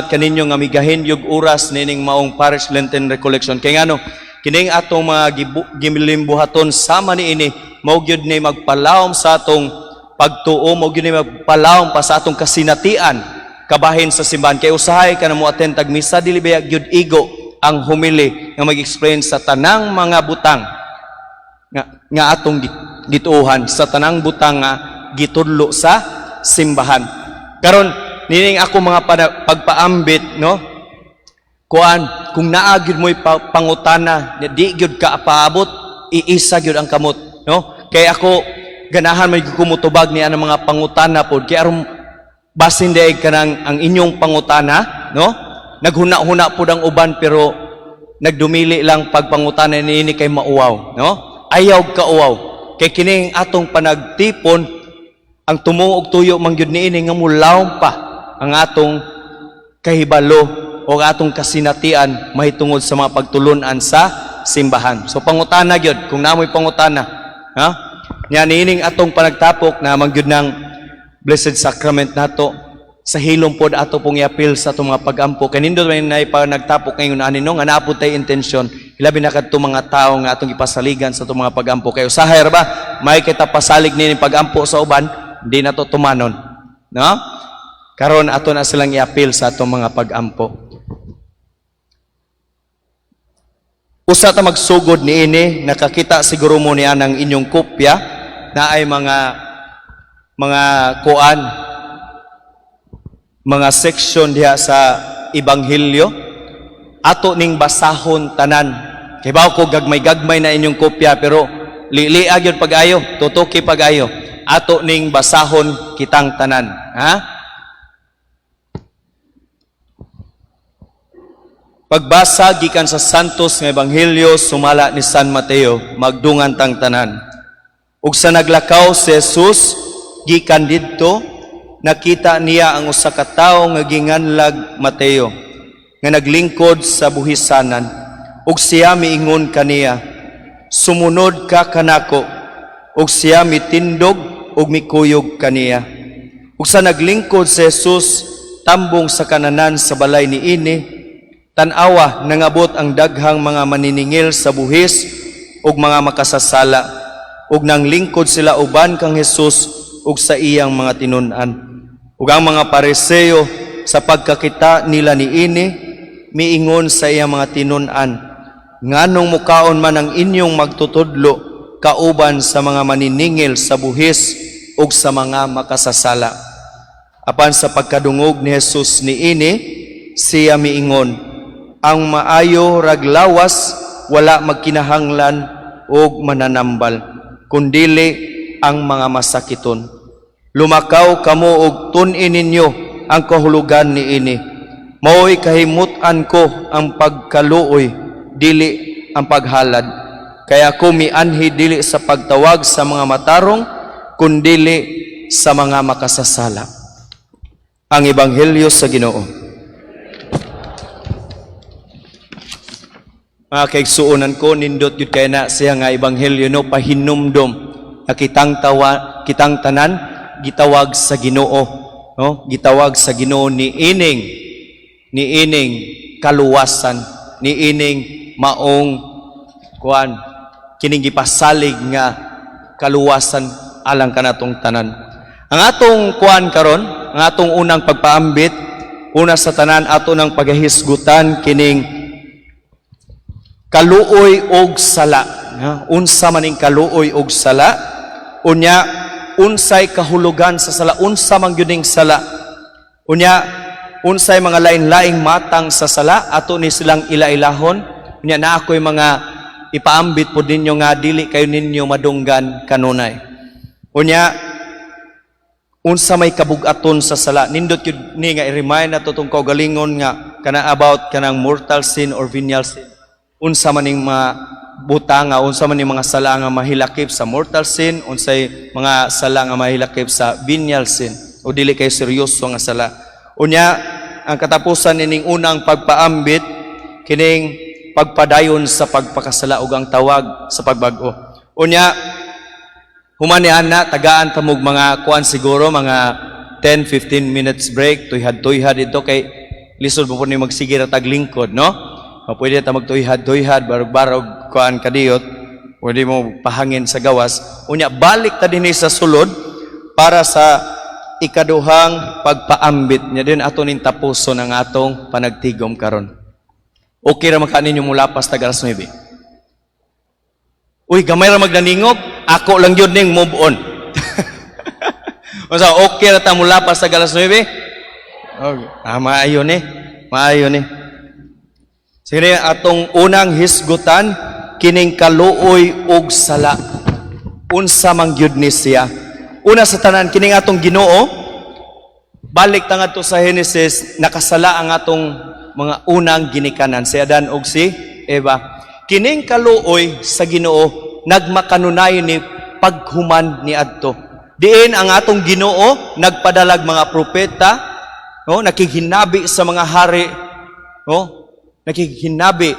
Kaninyo nga migahin yug oras nining maong Parish Lenten Recollection. Kay ngano, kining atong mga gilimbuhaton sama niini mao gyud ni magpalawom sa atong pagtuo, mao gyud ni magpalawom pa sa atong kasinatian kabahin sa simbahan. Kay usahay ka na mo attend tag misa, dili ba gyud igo ang homily nga mag-explain sa tanang mga butang nga atong gituohan, sa tanang butang nga gitudlo sa simbahan. Karon, nining ako mga pagpaambit, no, kuan, kung naa gyud mo'y pangutana, di gyud ka paabot, iisa gyud ang kamot, no? Kay ako ganahan may kumutubag niya ng mga pangutana pod, kay aron basin diay kanang ang inyong pangutana, no, naghuna-huna pod ang uban pero nagdumili lang pagpangutana niini kay mauwaw, no? Ayaw kauwaw, kay kining atong panagtipon, ang tumo og tuyo man gyud niini nga mulawom pa ang atong kahibalo o ang atong kasinatian mahitungod sa mga pagtulunan sa simbahan. So pangutana gyud kung namoy pangutana, ha? Nya niining atong panagtapok na man gyud ng Blessed Sacrament nato, sa hilom pod ato pong iapil sa atong mga pagampo. Kay nindot man nay pa nagtapok ngayon ani, no, nga naa pod tay intensyon, hilabi na kadto mga tawo nga atong ipasaligan sa atong mga pagampo. Kay usahay ra ba may kita pasalig nini pagampo sa uban, di na to tumanon, no? Karon ato na silang iapil sa atong mga pagampo. Usa ta magsugod niini, nakakita siguro mo niya ng inyong kopya na ay mga kuan, mga section diha sa Ebanghelyo. Ato ning basahon tanan. Kay bawo ko gagmay-gagmay na inyong kopya, pero lilia gyud pag-ayo, tutuki pag-ayo. Ato ning basahon kitang tanan, ha? Pagbasa gikan sa Santos nga Ebanghelyo sumala ni San Mateo. Magdungan tang tanan. Ug sa naglakaw si Jesus gikan didto, nakita niya ang usa ka tawo nga ginganlag Mateo nga naglingkod sa buhisanan, ug siya miingon kaniya, "Sumunod ka kanako." Ug siya mitindog ug mikuyog kaniya. Ug sa naglingkod si Jesus tambong sa kananan sa balay niini, tan-awa, nangabot ang daghang mga maniningil sa buhis ug mga makasasala, ug nanglingkod sila uban kang Jesus ug sa iyang mga tinun-an. Ug ang mga Pariseo, sa pagkakita nila niini, miingon sa iyang mga tinun-an, "Nganong mukaon man ang inyong magtutudlo kauban sa mga maniningil sa buhis ug sa mga makasasala?" Apan sa pagkadungog ni Jesus niini, siya miingon, "Ang maayo rag lawas wala magkinahanglan og mananambal, kundili ang mga masakiton. Lumakaw kamo og tun-i ninyo ang kahulugan niini: 'Mao'y kahimut-an ko ang pagkaluoy, dili ang paghalad.' Kay ako mianhi dili sa pagtawag sa mga matarong, kundili sa mga makasasala." Ang Ebanghelyo sa Ginoo. Mga kaigsuonan ko, nindot yun kay na siya nga ebanghelyo, no, pahinumdom na kitang tanan gitawag sa Ginoo, no? Gitawag sa Ginoo ni ining kaluwasan, ni ining maong kuan, kining gipasalig nga kaluwasan alang kanatong tanan. Ang atong kuan karon, ang atong unang pagpaambit, una sa tanan ato ng paghahisgutan kining kaluoy og sala. Ha? Unsa man ning kaluoy og sala? Unya, unsay kahulugan sa sala? Unsa man gyud ning sala? Unya, unsay mga lain-laing matang sa sala? Ato ni silang ila-ilahon. Unya, naa ko'y mga ipaambit po ninyo nga dili kayo ninyo madunggan kanunay. Unya, unsa may kabugaton sa sala? Nindot yun ni nga i-remind nato tong kaugalingon nga kana about kanang mortal sin or venial sin. Unsa man ning mga butanga, unsa man ning mga sala nga mahilakip sa mortal sin, unsay mga sala nga mahilakip sa venial sin o dili kay seryoso nga sala. Unya, ang katapusan nining unang pagpaambit, kining pagpadayon sa pagpakasala ug ang tawag sa pagbag-o. Unya, human ni ana, tagaan ta mog mga kuan siguro mga 10-15 minutes break, tuyhad-tuyhad ito kay lisod mo po ni magsige ra tag lingkod, no? O, pwede ta magtuyhad-tuyhad, barog-barog kuan kadiyot, pwede mo pahangin sa gawas. Unya balik ta dinhi sa sulod para sa ikaduhang pagpaambit nya din ato ning tapuson ang atong panagtigom karon. Okay ra man ka ninyo mulapas tag alas 9? Uy, gamay ra magnaningog, ako lang yun ning move on. Unsa, okay ra ta mulapas tag alas 9? Okay. Ah, maayo ni. Maayo ni. Sige, atong unang hisgutan kining kaluoy ug sala. Unsa man gyud ni siya? Una sa tanan, kining atong Ginoo, balik ta ngadto sa Genesis, nakasala ang atong mga unang ginikanan, si Adan ug si Eva. Kining kaluoy sa Ginoo nagmakanunayon ni paghuman ni adto. Diin ang atong Ginoo nagpadalag mga propeta, no, nakighinabi sa mga hari, no, nakighinabi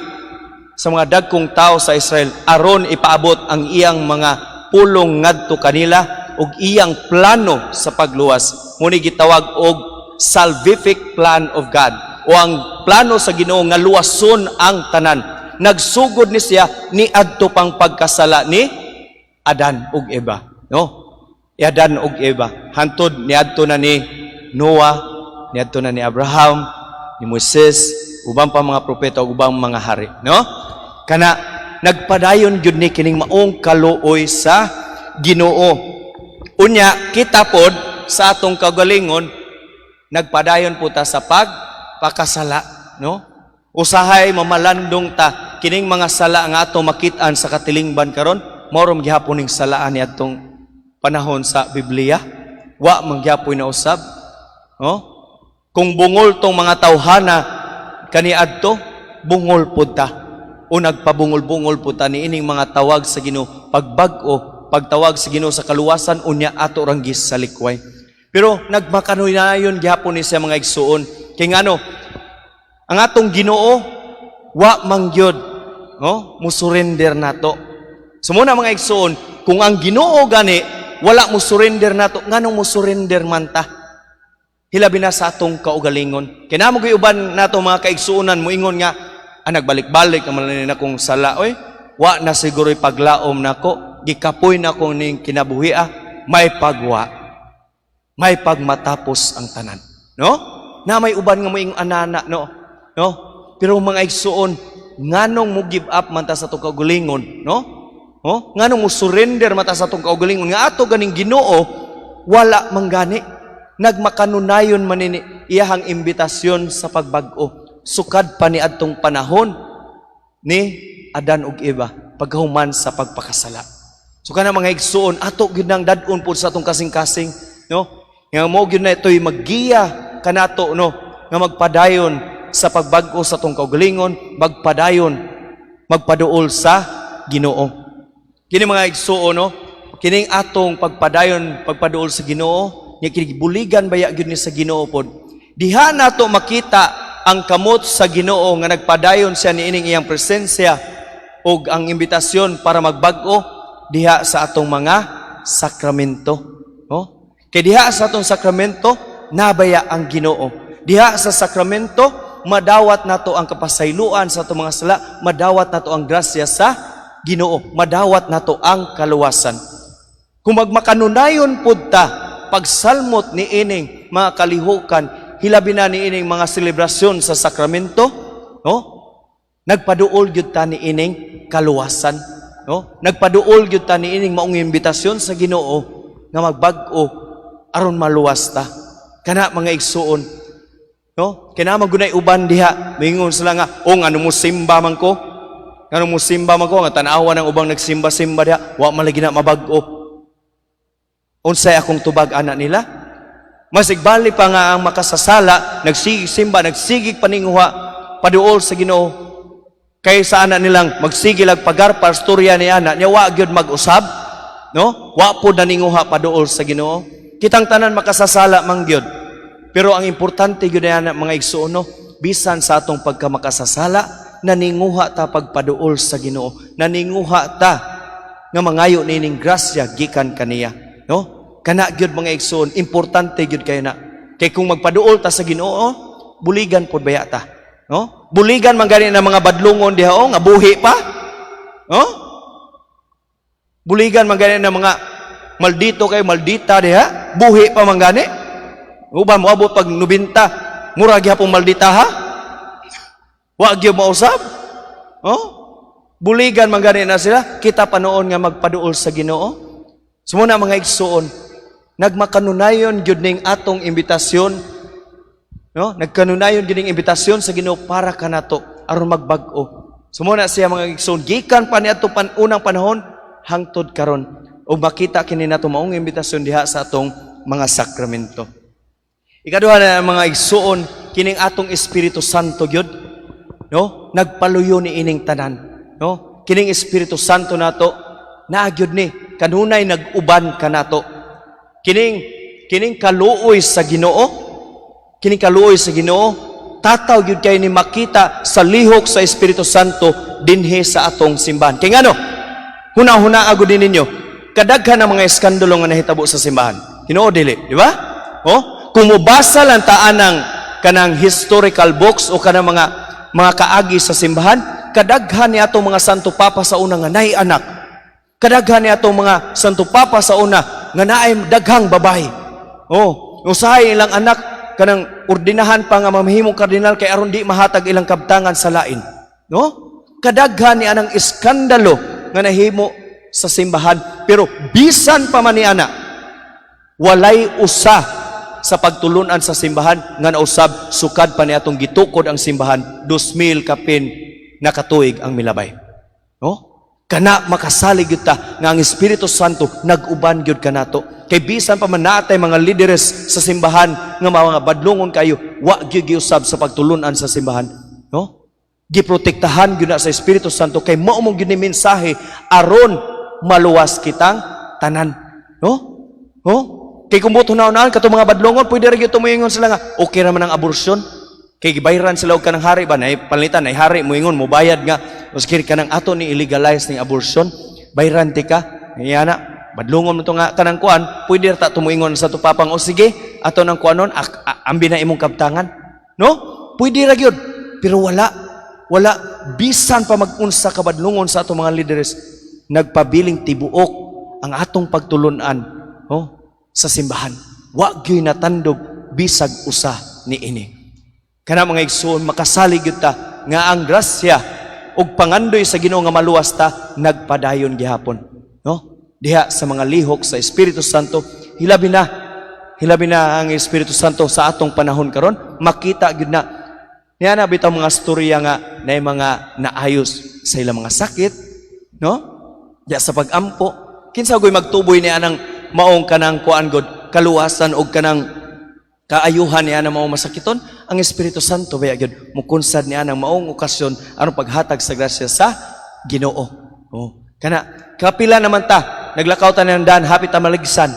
sa mga dagkong tao sa Israel aron ipaabot ang iyang mga pulong ngadto kanila ug iyang plano sa pagluwas. Muni gitawag og salvific plan of God o ang plano sa Ginoo nga luwason ang tanan. Nagsugod ni siya ni adto pang pagkasala ni Adan ug Eva, no? Adan ug Eva hantod niadto na ni Noah, niadto na ni Abraham, ni Moises, ubang pa mga propeta ug ubang mga hari, no? Kana nagpadayon gyud ni kining maong kaluoy sa Ginoo. Unya kita pod sa atong kaugalingon nagpadayon po ta sa pagpakasala, no? Usahay mamalandong ta kining mga sala nga ato makit-an sa katilingban karon, mao ra gihapon ning salaan ni atong panahon sa Biblia. Wa man gihapon na usab, no? Kung bungol tong mga tawhana kaniadto, bungol pud ta o nagpabungol-bungol pud ta niining mga tawag sa Ginoo pagbag-o, pagtawag sa Ginoo sa kaluwasan, unya ato rang gisalikway. Pero nagmakanunayon gihapon ni siya, mga igsuon, kay ngano ang atong Ginoo wa man gyud, no, mo surrender nato. So muna, mga igsuon, kung ang Ginoo gani wala mo surrender nato, nganong mo surrender man ta, hilabi na sa atong kaugalingon? Kay naa man gyud uban nato mga kaigsuonan moingon nga, "Ah, nagbalik-balik naman ni akong sala oy. Wa na siguro paglaom nako, gikapoy na ko ning kinabuhi ah." May pagwa. May pagmatapos ang tanan. No? Na may uban nga moingon anana, no? No? Pero mga igsuon, nganong mo give up man ta sa atong kaugalingon, no? No? Nganong mo surrender man ta sa atong kaugalingon nga ato ganing Ginoo wala man gani? Nagmakanunayon man ini iyahang imbitasyon sa pagbag-o sukad pa ni adtong panahon ni Adan ug Eva pagkahuman sa pagpakasala. So kana, mga igsuon, ato gyud nang dad-on pud sa atong kasing-kasing, no? Nga mo gyud na ito'y maggiya kanato, no, nga magpadayon sa pagbag-o sa atong kaugalingon, magpadayon magpaduol sa Ginoo. Kini, mga igsuon, no, kining atong pagpadayon pagpaduol sa Ginoo, nya kini buligan baya gyud ni sa Ginoo pod. Diha nato makita ang kamot sa Ginoo nga nagpadayon siya niining iyang presensya ug ang imbitasyon para magbag-o diha sa atong mga sakramento, no? Kay diha sa atong sakramento nabaya ang Ginoo. Diha sa sakramento madawat nato ang kapasayloan sa atong mga sala, madawat nato ang grasya sa Ginoo, madawat nato ang kaluwasan. Kung magmakanunayon pud ta pagsalmot ni ining mga kalihukan, hilabi na ni ining mga selebrasyon sa sakramento, no? Nagpaduol gyud ta ni ining kaluwasan, no? Nagpaduol gyud ta ni ining maong imbitasyon sa Ginoo nga magbag-o aron maluwas ta. Kana, mga igsuon, no? Kay naa man gunay uban diha, mingon sila nga, "Oh, ngano mo simba man ko? Ngano mo simba man ko nga tan-awa ng ubang nagsimba-simba diha, wa man lagi na mabag-o." Unsay akong tubag ana nila? Masigbali pa nga ang makasasala, nagsigig simba, nagsigig paninguha, paduol sa Ginoo. Kay sa ana nilang magsige lag pagarpar storya ni ana, nya wa gyud mag-usab, no? Wa pod naninguha paduol sa Ginoo. Kitang tanan makasasala man gyud. Pero ang importante gyud ana, mga igsuon, no, bisan sa atong pagkamakasasala, naninguha ta pagpaduol sa Ginoo. Naninguha ta nga mangayo nining grasya gikan kaniya, no? Kana gyud, mga igsuon, importante gyud kayo na. Kay kung magpaduol ta sa Ginoo, Buligan pod baya ta? No? Buligan man gani na mga badlungon diha, oh, nga buhi pa. No? Buligan man gani na mga maldito kay maldita diha, buhi pa man gani. Uban moabot pag 90, mura gihapon maldita, ha? Wa gyud mausab. Oh? Buligan man gani na sila, kita pa noon nga magpaduol sa Ginoo. So mao na, mga igsuon, nagmakanunayon gyud ning atong imbitasyon, no? Nagkanunayon gyud ning imbitasyon sa Ginoo para kanato aron magbag-o. So mao na siya, mga igsuon, gikan pa niadto pan unang panahon hangtod karon ug makita kini nato maong imbitasyon diha sa atong mga sakramento. Ikaduha na, mga igsuon, kining atong Espiritu Santo gyud, no? Nagpaluyo ni ining tanan, no? Kining Espiritu Santo nato naa gyud ni kanunay nag-uban kanato. Kining kaluoy sa Ginoo, kining kaluoy sa Ginoo tataw gyud kay ni makita sa lihok sa Espiritu Santo dinhi sa atong simbahan. Kay ngano? Huna-huna agud din ninyo. Kadaghan ang mga eskandalo nga nahitabo sa simbahan. Tinuod dili, di ba? Oh, kung mobasa lang ta anang kanang historical books o kanang mga kaagi sa simbahan, kadaghan ni atong mga Santo Papa sa una nga naay anak. Kadaghan ni atong mga Santo Papa sa una nga naay daghang babae. Oh, usahay ilang anak kanang ordinahan pa nga mamahimong kardinal kay aron di mahatag ilang kabtangan sa lain. No? Kadaghan ni anang iskandalo nga nahimo sa simbahan, pero bisan pa man ni ana, walay usa sa pagtulunan sa simbahan nga nausab sukad pa ni atong gitukod ang simbahan, 2000 kapin na katuig ang milabay. No? Kana makasalig gyud ta nga ang Espiritu Santo nag-uban gyud kanato. Kay bisan pa man natay mga lideres sa simbahan nga mga badlongon kayo, wa gyud giusab sa pagtulunan sa simbahan. No? Giprotektahan gyud na sa Espiritu Santo kay mao mo gyud ni mensahe aron maluwas kitang tanan. No? No? Kay kung buto na katong mga badlongon, pwede ra gyud tumuingon sila nga okay ra man ang abortion. Kay gibayran sila og kanang hari ba, nay palitan nay hari moingon mobayad nga maski kanang ato ni illegalize ning abortion, bayran ti ka. Iyana badlongon mo to nga kanang kuan, pwede ra ta tumuingon sa tupapang, o sige, ato nang kuanon, ambi na imong kabtangan. No? Pwede ra gyud. Pero wala wala bisan pa mag-unsa ka badlongon sa atong mga leaders, nagpabiling tibuok ang atong pagtulunan, oh, sa simbahan. Wa gyud natandog bisag usa ni ini. Kana, mga igsoon, makasalig gyud ta nga ang grasya ug pangandoy sa Ginoo nga maluwas ta nagpadayon gihapon, no? Diha sa mga lihok sa Espiritu Santo, hilabi na ang Espiritu Santo sa atong panahon karon, makita gyud na. Niya na bitaw mga storya nga na mga naayos sa ilang mga sakit, no? Diya sa pag-ampo, kinsa goy magtuboy ni anang maong kanang kuan god, kaluwasan og kanang kaayuhan niya na maong masakiton? Ang Espiritu Santo baya gyud mukunsad niya ng maong okasyon aron paghatag sa grasya sa Ginoo. Oh, kana kapila naman ta naglakaw ta ng daan, hapit ta maligsan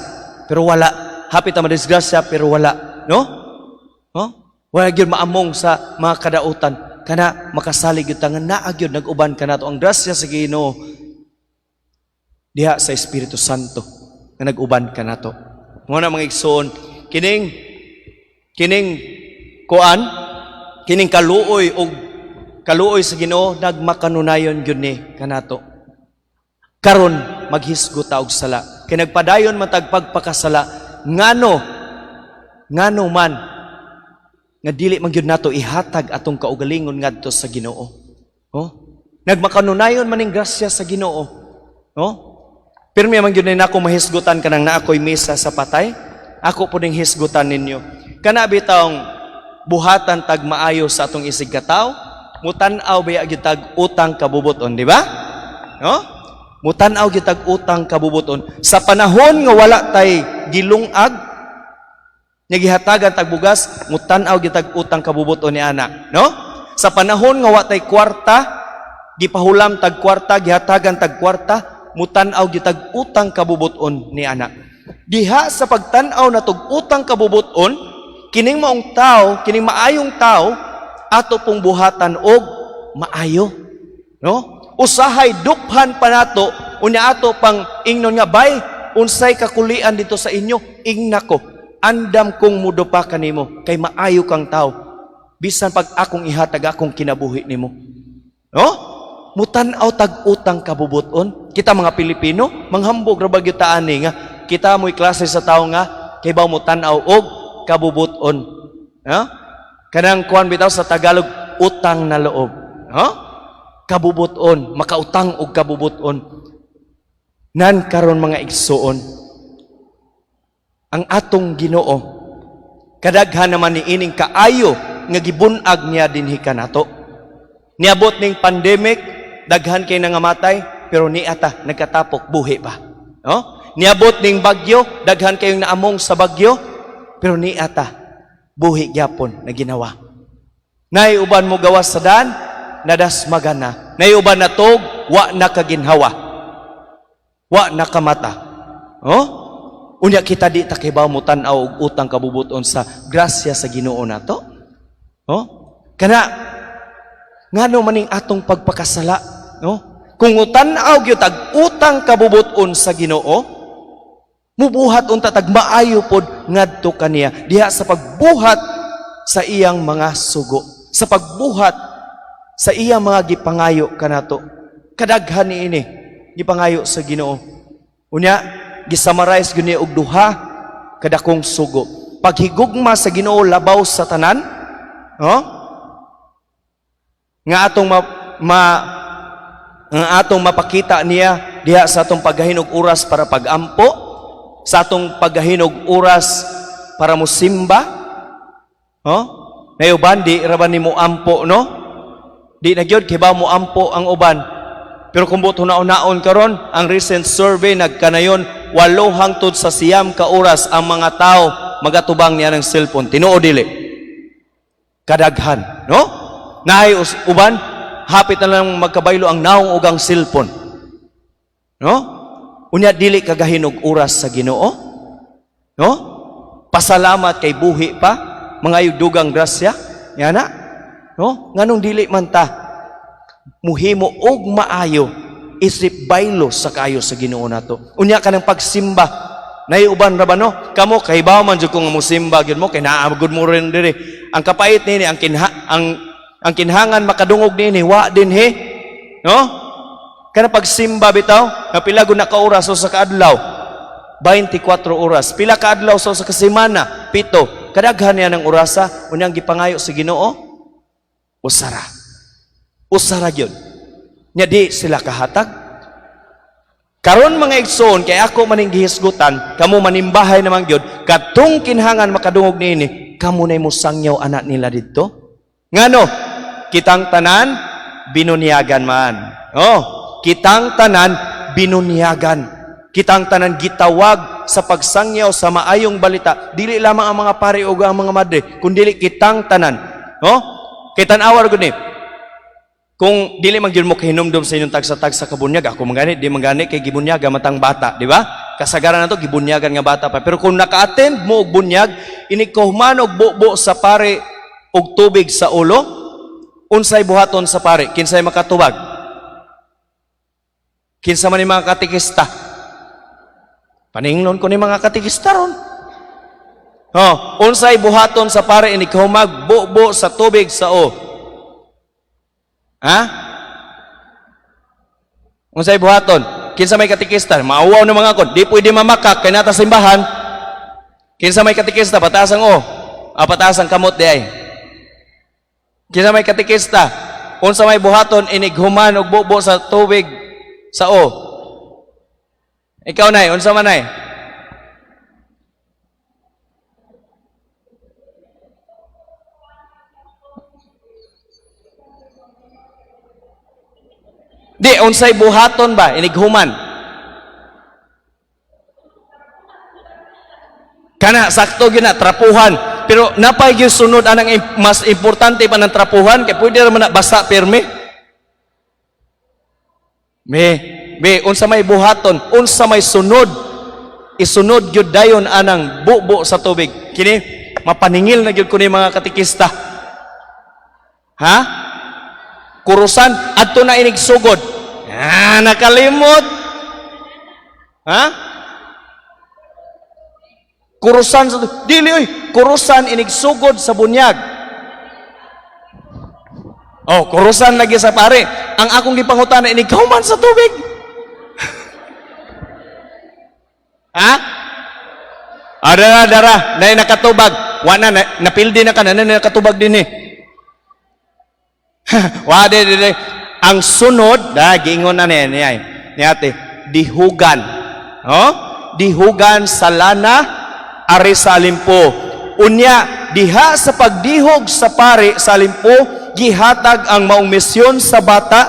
pero wala, hapit ta madisgrasya pero wala, no? Oh, wala gyud maamong sa mga kadautan. Kana makasalig gyud ta nga naa gyud nag-uban kanato ang grasya sa Ginoo diha sa Espiritu Santo nga nag-uban kanato. Mao na, mga igsoon, kining kining kuan, kining kaluoy og kaluoy sa Ginoo nagmakanunayon gyud ni kanato. Karon maghisgot ta og sala. Kay nagpadayon man tag pagpakasala, ngano man nga dili man gyud nato ihatag atong kaugalingon ngadto sa Ginoo? Oh? Nagmakanunayon man ning grasya sa Ginoo. No? Pirmi man gyud na ako mahisgutan kanang naa ko'y misa sa patay. Ako po ning hisgutan ninyo. Kana bitawng buhatan tag maayo sa atong isig katawo, mutan-aw baya gyud tag utang kabubuton, di ba? No? Mutan-aw gyud tag utang kabubuton. Sa panahon nga wala tay gilungag, nga gihatagan tag bugas, mutan-aw gyud tag utang kabubuton ni ana, no? Sa panahon nga wa tay kwarta, gipahulam tag kwarta, gihatagan tag kwarta, mutan-aw gyud tag utang kabubuton ni ana. Diha sa pagtan-aw natog utang kabubuton, kining maong tao, kining maayong tao, ato pong buhatan og maayo. No? Usahay duphan pa nato, unya ato pang ingnon nga, "Bay, unsay kakulian dito sa inyo? Ingna ko, andam kong mudupa kanimo kay maayo kang tao." Bisan pag akong ihatag akong kinabuhi nimo. No? Mutan-aw tag utang kabubuton. Kita mga Pilipino, manghambog ra ba gyud ta ani nga kita mo'y klase sa tawo nga kay mo tan-aw og kabubuton. No? Kanang kuan bitaw sa Tagalog, utang na loob. No? Kabubuton, makautang og kabubuton. Nan karon, mga igsuon, ang atong Ginoo kadaghan naman ni ining kaayo nga gibun-ag niya dinhi kanato. Niabot ning pandemic, daghan kay nangamatay, pero ni ata nagkatapok, buhi pa. No? Niabot ning bagyo, daghan kayong naamong sa bagyo, pero ni ata buhi gyapon na ginawa. Nay uban mo gawas sa dan, nadasmagan na. Nay uban natog, wa na kaginhawa. Wa na kamata. Oh? Unya kita di ta kibaw mo tan-aw og utang kabubuton sa grasya sa Ginoo nato. Oh? Kana ngano maning atong pagpakasala, no? Kung tan-aw gyud tag utang kabubuton sa Ginoo, mubuhat unta tag maayo pod ngadto kaniya diha sa pagbuhat sa iyang mga sugo, sa pagbuhat sa iyang mga gipangayo kanato. Kadaghan ni ini gipangayo sa Ginoo. Unya gisummarize gyud niya og duha kadakong sugo. Paghigugma sa Ginoo labaw sa tanan, no? Nga atong ma, ma nga atong mapakita niya diha sa atong paggahin og oras para pagampo, sa atong paggahin og oras para mosimba. Oh? Nay uban di ra ba nimo ampo, no? Di na gyud kay ba mo ampo ang uban. Pero kung buot hunaon karon, ang recent survey nagkanayon 8 hangtod sa 9 ka oras ang mga tao magatubang niya ng cellphone. Tinuod dili? Kadaghan, no? Naay uban hapit na lang magkabaylo ang naong ug ang cellphone. No? Unya dili kagahin og oras sa Ginoo? No? Pasalamat kay buhi pa, mga dugang grasya, yana. No? Nganong dili man ta muhimo og maayo isip baylo sa kaayo sa Ginoo nato? Unya kanang pagsimba, nay uban ra ba, no? Kamo kahibaw man jud kung musimba gyud mo kay naa gud mo rin diri. Ang kapait nini, ang kinhangan makadungog nini wa dinhi, no? Kana pagsimba bitaw, nga pila gud na ka oras sa kaadlaw? 24 oras. Pila ka adlaw sa kasemana? 7. Kadaghan niya ng orasa. Unyang gipangayo sa Ginoo usara. Usara gyud. Nya di sila kahatag. Karon, mga igsoon, kay ako maning gihisgutan, kamo manimbahay naman gyud, katong kinhangan makadungog niini, kamo nay mosangyaw anak nila didto. Ngano? Kitang tanan binunyagan man. Oh, kitang tanan binunyagan. Kitang tanan gitawag sa pagsangyaw sa maayong balita. Dili lamang ang mga pari o ang mga madre, kundi kitang tanan. Oh, kay tan-awar gud ni. Kung dili man gyud mo kahinumdom sa inyong tagsa-tagsa kabunyag, ako man gani, di man gani kay gibunyaga matang bata, di ba? Kasagaran nato gibunyagan nga bata pa. Pero kung naka-attend mo og bunyag, inig kahuman og bubo sa pare og tubig sa ulo, unsay buhaton sa pare? Kinsay makatubag? Kinsa man ni mga katikista? Paninglon ko ni mga katikista ron. Oh, unsay buhaton sa pare inig kahumag bubo sa tubig sa o? Ha? Unsay buhaton? Kinsa may katikista? Mauwaw na mga kon. Di pwede mamakak kay nata simbahan. Kinsa may katikista? Pataas ang o. Ah, pataas ang kamot di ay. Kinsa may katikista? Unsa may buhaton inig human og bubo sa tubig sa o? Ikaw, nay, unsa man, nay? Di, unsay buhaton ba inig human? Kana sakto gyud na trapuhan. Pero napay gyud sunod anang mas importante pa ng trapuhan kay pwede ra man na basa pirmi. Me, be, unsa may buhaton, unsa may sunod? Isunod gyud dayon anang bubo sa tubig. Kini mapaningil na gyud ko ni mga katikista. Ha? Kurusan adto na inig sugod. Ah, nakalimot. Ha? Kurusan sa dili oy, kurusan inig sugod sa bunyag. Oh, kurusan lagi sa pare. Ang akong gipangutana, inig human sa tubig. Ha? Ah, dara, dara, na nakatubag. Wa na, na napildi na ka na, na nakatubag din eh. Wa di, di, di. Ang sunod, da, giingon na niya, niya, ni ate, dihugan. Oh? Dihugan sa lana, ari sa alimpo. Unya, diha sa pagdihog sa pare sa alimpo, gihatag ang maong misyon sa bata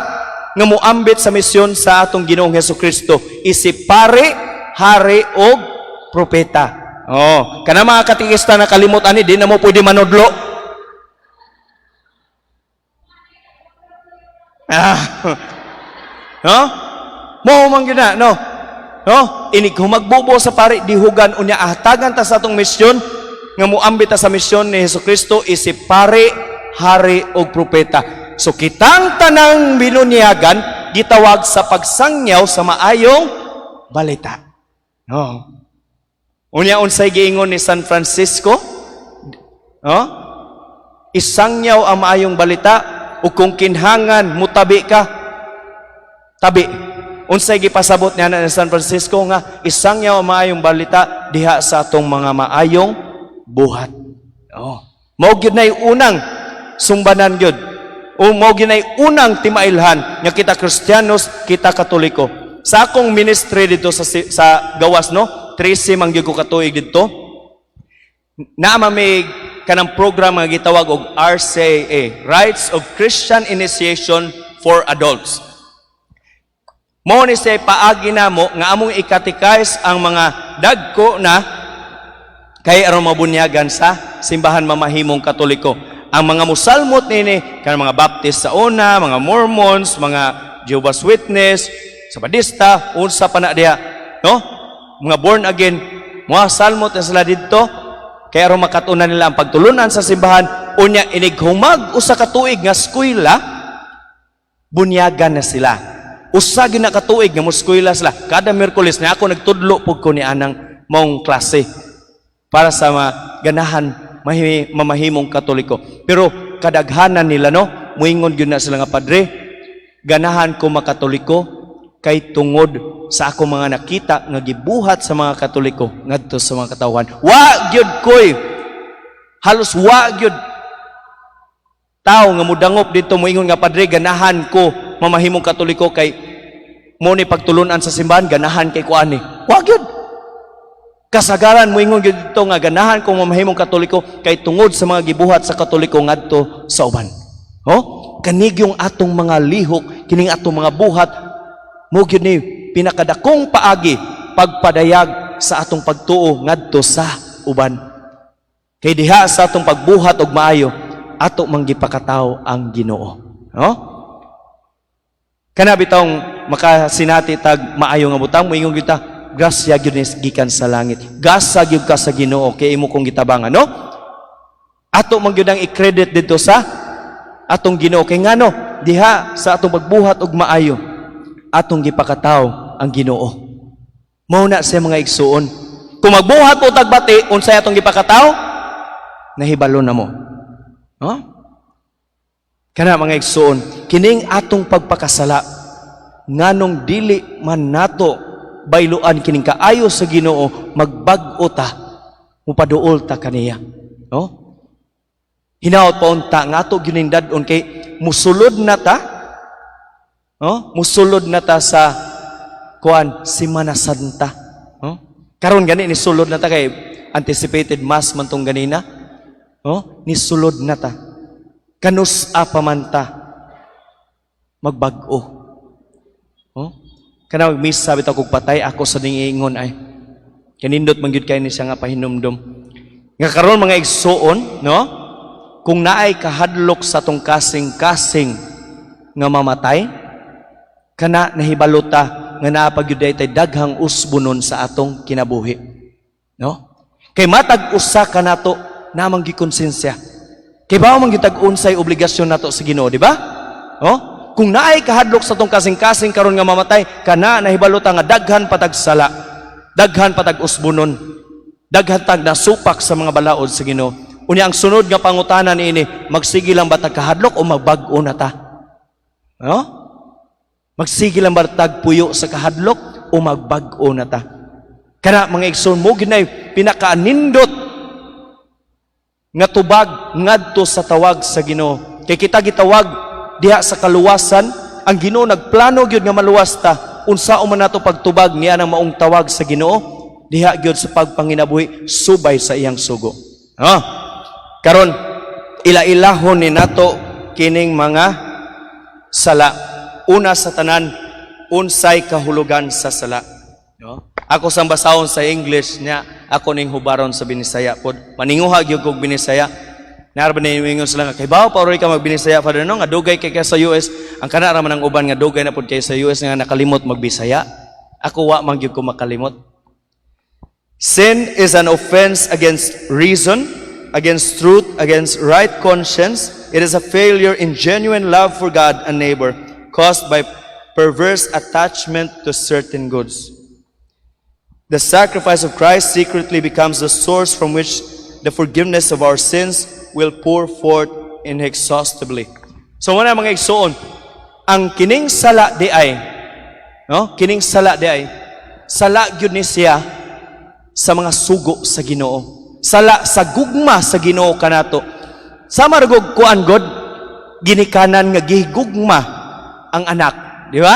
nga muambit sa misyon sa atong Ginoong Hesukristo. Isip pare, hari og propeta. Oh, kana mga katikista na kalimot ani, di na mo pwede manudlo. Ah. No? Mo man gyud na, no? No? Inig humagbubo sa pare dihugan, unya ahtagan ta sa atong misyon nga muambit ta sa misyon ni Hesukristo isip pare, hari og propeta. So kitang tanang binunyagan gitawag sa pagsangyaw sa maayong balita. No. Unya unsay giingon ni San Francisco? No? Isangyaw ang maayong balita ug kung kinhangan mutabi ka, tabi. Unsay gipasabot niya ni San Francisco nga isangyaw ang maayong balita diha sa atong mga maayong buhat. Oh. Mao gyud nay unang sumbanan gyud. O mao gyud nay unang timailhan nga kita Kristiyanos, kita Katoliko. Sa akong ministry dito sa gawas, no, 13 man gyud ko katuig didto. Naa may kanang program nga gitawag og RCA, Rites of Christian Initiation for Adults. Mao ni siya paagi namo nga among ikatikais ang mga dagko na kay aron mabunyagan sa simbahan, mamahimong Katoliko. Ang mga musalmot nini kanang mga Baptist sa una, mga Mormons, mga Jehovah's Witness, Sabadista, unsa pa na diha, no? Mga born again, mga salmot na sila didto kay aron makatunan nila ang pagtulunan sa simbahan. Unya inig humag usa ka tuig nga eskwela, bunyagan na sila. Usa gyud na ka tuig nga moskwela sila. Kada Miyerkules na ako nagtudlo pug ko ni anang maong klase para sa mga ganahan mamahimong Katoliko. Pero kadaghanan nila, no, muingon gyud na sila nga, "Padre, ganahan ko makatoliko kay tungod sa ako mga nakita nga gibuhat sa mga Katoliko ngadto sa mga katawhan." Wa gyud koy, halos wa gyud tao nga mudangop dito moingon nga, "Padre, ganahan ko mamahimong Katoliko kay mo ni pagtulunan sa simbahan, ganahan kay ko ani." Wa gyud. Kasagaran moingon gyud dito nga ganahan ko mamahimong Katoliko kay tungod sa mga gibuhat sa Katoliko ngadto sa uban. Oh, kanigyong atong mga lihok, kining atong mga buhat mo gyud ni pinakadakong paagi pagpadayag sa atong pagtuo ngadto sa uban. Kay diha sa atong pagbuhat og maayo, ato mang gipakatawo ang Ginoo. No? Kana bitawng makasinati tag maayo nga butang, moingon gyud ta, "Grasya gyud ni gikan sa langit. Gasa gyud ka sa Ginoo kay imo kong gitabangan," no? Ato man gyud ang i-credit didto sa atong Ginoo kay ngano diha sa atong pagbuhat og maayo, atong gipakatawo ang Ginoo. Mao na sa mga igsuon. Kung magbuhat po tag bati, unsay atong gipakatawo? Nahibalo na mo. No? Kana mga igsuon, kining atong pagpakasala, nganong dili man nato bayluan kining kaayo sa Ginoo, magbag-o ta, mupaduol ta kaniya. No? Hinaot pa unta nga ato gyud dad-on kay musulod na ta, no? Musulod na ta sa kuan, Semana Santa. No? Karon gani ni sulod na ta kay anticipated mass man tong ganina. No? Nisulod na ta. Kanus-a pa man ta magbag-o. No? Kana magmisa bitaw kog patay ako sa ningingon ay. Kanindot man gyud kay ni siya nga pahinumdom. Nga karon mga igsuon, no? Kung naay kahadlok sa tong kasing-kasing nga mamatay, kana nahibalo ta nga naa pa gyud tay daghang usbonon sa atong kinabuhi. No? Kay matag usa kanato namang gikonsensya. Kay bawo man gyud tag unsay obligasyon nato sa Ginoo, di ba? No? Kung naay kahadlok sa tong kasing-kasing karon nga mamatay, kana nahibalo ta nga daghan patag sala, daghan patag usbonon, daghan tag nasupak sa mga balaod sa Ginoo. Unya ang sunod nga pangutana niini, magsige lang ba tag kahadlok o magbag-o na ta? No? Magsige lang ba tag puyo sa kahadlok o magbag-o na ta? Kana, mga igsoon, mao gyud nay pinakaanindot nga tubag ngadto sa tawag sa Ginoo. Kay kita gitawag diha sa kaluwasan, ang Ginoo nagplano gyud nga maluwas ta. Unsa man nato pagtubag niya ang maong tawag sa Ginoo? Diha gyud sa pagpanginabuhi subay sa iyang sugo. Ah. Karon ila-ilahon ni nato kining mga sala. Una sa tanan, unsay kahulugan sa sala? No? Ako sang basahon sa English niya, ako ning hubaron sa Binisaya pod. Maninguha gyud kog Binisaya. Naa ra ba ingon sila nga kay pa ka magbinisaya, Father, no, nga dugay kay ka sa US. Ang kana ra man ang uban nga dugay na pud kay sa US nga nakalimot magbisaya. Ako wa man gyud ko makalimot. Sin is an offense against reason, against truth, against right conscience. It is a failure in genuine love for God and neighbor caused by perverse attachment to certain goods. The sacrifice of Christ secretly becomes the source from which the forgiveness of our sins will pour forth inexhaustibly. So mao na, mga igsoon, ang kining sala di ay, no? Kining sala di ay, sala gyud ni siya sa mga sugo sa Ginoo. Sala sa gugma sa Ginoo kanato. Sama ra gog kuan god, ginikanan nga gigugma ang anak, di ba?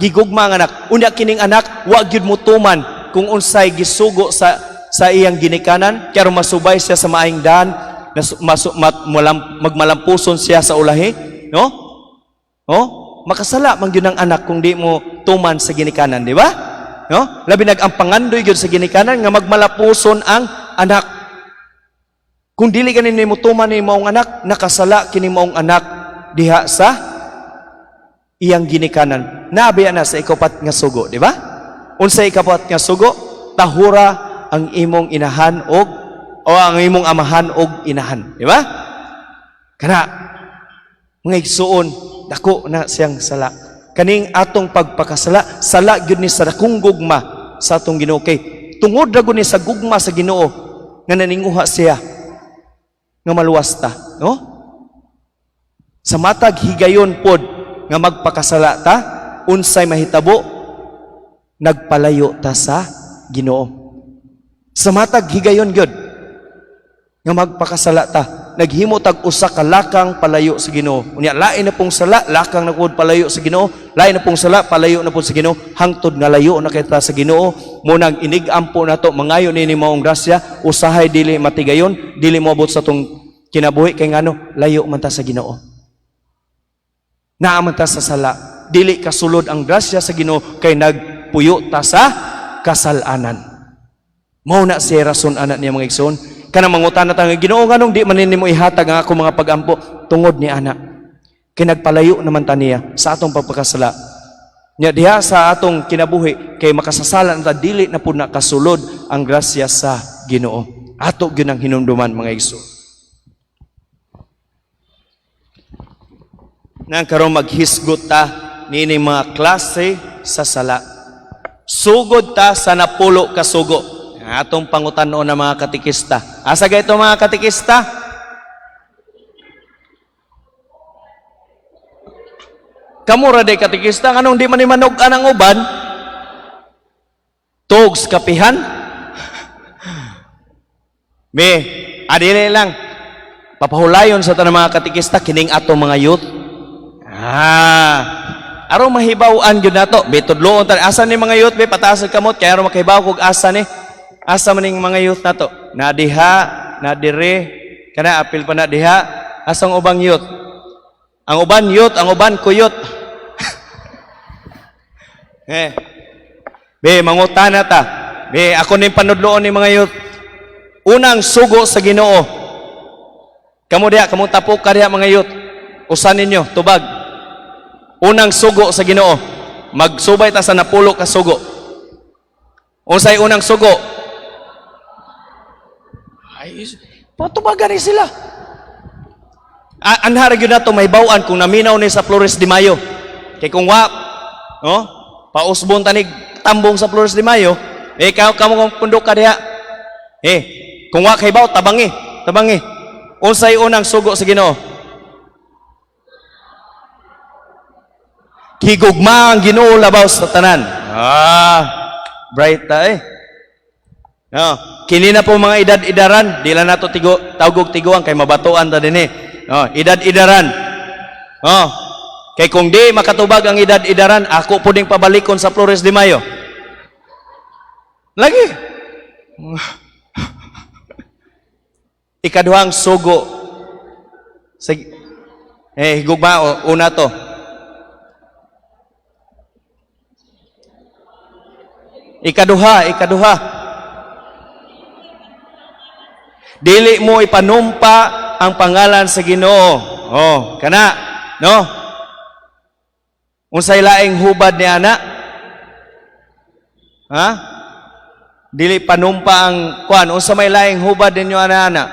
Gigugma ang anak. Unya kining anak wa gyud mutuman kung unsay gisugo sa iyang ginikanan kaya masubay siya sa maayong daan, magmalampuson siya sa ulahi, no? Oh, makasala man gyud ang anak kung di mo tuman sa ginikanan, di ba? No? Labi nag ang pangandoy gyud sa ginikanan nga magmalapuson ang anak. Kung dili ganin nimo tuman ni maong anak, nakasala kini maong anak diha sa iyang ginikanan. Nabi na sa ikapat nga sugo, di ba? Unsa ikapat nga sugo? Tahura ang imong inahan og o ang imong amahan og inahan, di ba? Kana, mga igsuon, dako na siyang sala. Kaning atong pagpakasala, sala gyud ni sa dakong gugma sa atong Ginoo, kay tungod ra gud ni sa gugma sa Ginoo nga naninguha siya nga maluwas ta, no? Sa matag higayon pod nga magpakasala ta, unsay mahitabo? Nagpalayo ta sa Ginoo. Sa matag higayon gyud nga magpakasala ta, naghimo tag usa ka lakang palayo sa Ginoo. Unya lain na pong sala, lakang na pud palayo sa Ginoo, lain na pong sala, palayo na pud sa Ginoo, hangtod nga layo na kita sa Ginoo. Mao nang inig-ampo nato, mangayo nini maong grasya, usahay dili matigayon, dili moabot sa atong kinabuhi, kay ngano, layo man ta sa Ginoo. Naa man ta sa sala. Dili kasulod ang grasya sa Ginoo kay nagpuyo ta sa kasalanan. Mao na siya rason ana niya, mga igsoon. Kanang mangutana ta nga, "Ginoo, nganong di man nimo ihatag ang ako mga pagampo?" Tungod ni ana. Kay nagpalayo naman ta niya sa atong pagpakasala. Nya diha sa atong kinabuhi kay makasasala na ta, dili na pud na kasulod ang grasya sa Ginoo. Ato gyud ang hinumduman, mga igsoon. Nang karon maghisgot ta niini mga klase sa sala. Sugod ta sa 10 ka sugo. Atong pangutan-on na mga katikista. Asa gayto, mga katikista? Kamo ra day katikista, nganong di man ni manog ang uban? Tugs kapihan? Be, adili lang. Papahulayon sa tanang mga katikista kining ato mga youth. Ah, aron mahibaw-an gyud nato. Be, tudloon ta. Asa ni mga youth, be? Pataas ang kamot kay aron makahibaw kog asa ni. Asa man ning mga youth nato? Na diha, na dire, kana apil pa na diha. Asang ubang youth? Ang uban youth, ang uban kuyot. Eh. Be, mangutana ta. Be, ako ning panudloon ni mga youth. Unang sugo sa Ginoo. Kamo diha, kamo tapok ka diha, mga youth. Usa ninyo, tubag. Unang sugo sa Ginoo. Magsubay ta sa 10 ka sugo. Unsay unang sugo? Ay, patubagan ni sila. Anhara gyud nato mahibaw-an kung naminaw ni sa Flores de Mayo. Kay kung wa, no? Pausbon tanig tambong sa Flores de Mayo, eh kamo kung pundok ka diha. Eh, kung wa kahibaw, tabangi. Tabangi. Unsay unang sugo sa Ginoo? Higugma ang Ginoo labaw sa tanan. Ah, bright ta eh. No, kini na po mga edad-edaran, di lang nato tigo tawgog tiguang kay mabatuan ta dinhi. No, edad-edaran. No. Kay kung di makatubag ang edad-edaran, ako po ding pabalikon sa Flores de Mayo. Lagi. Ikaduhang sugo. Sige. Eh, higugma, una to. Ikaduha, ikaduha. Dili mo ipanumpa ang pangalan sa Ginoo. Oh, kana, no? Unsay laing hubad ni ana? Ha? Dili panumpa ang kuan, unsa may laing hubad ninyo ana-ana?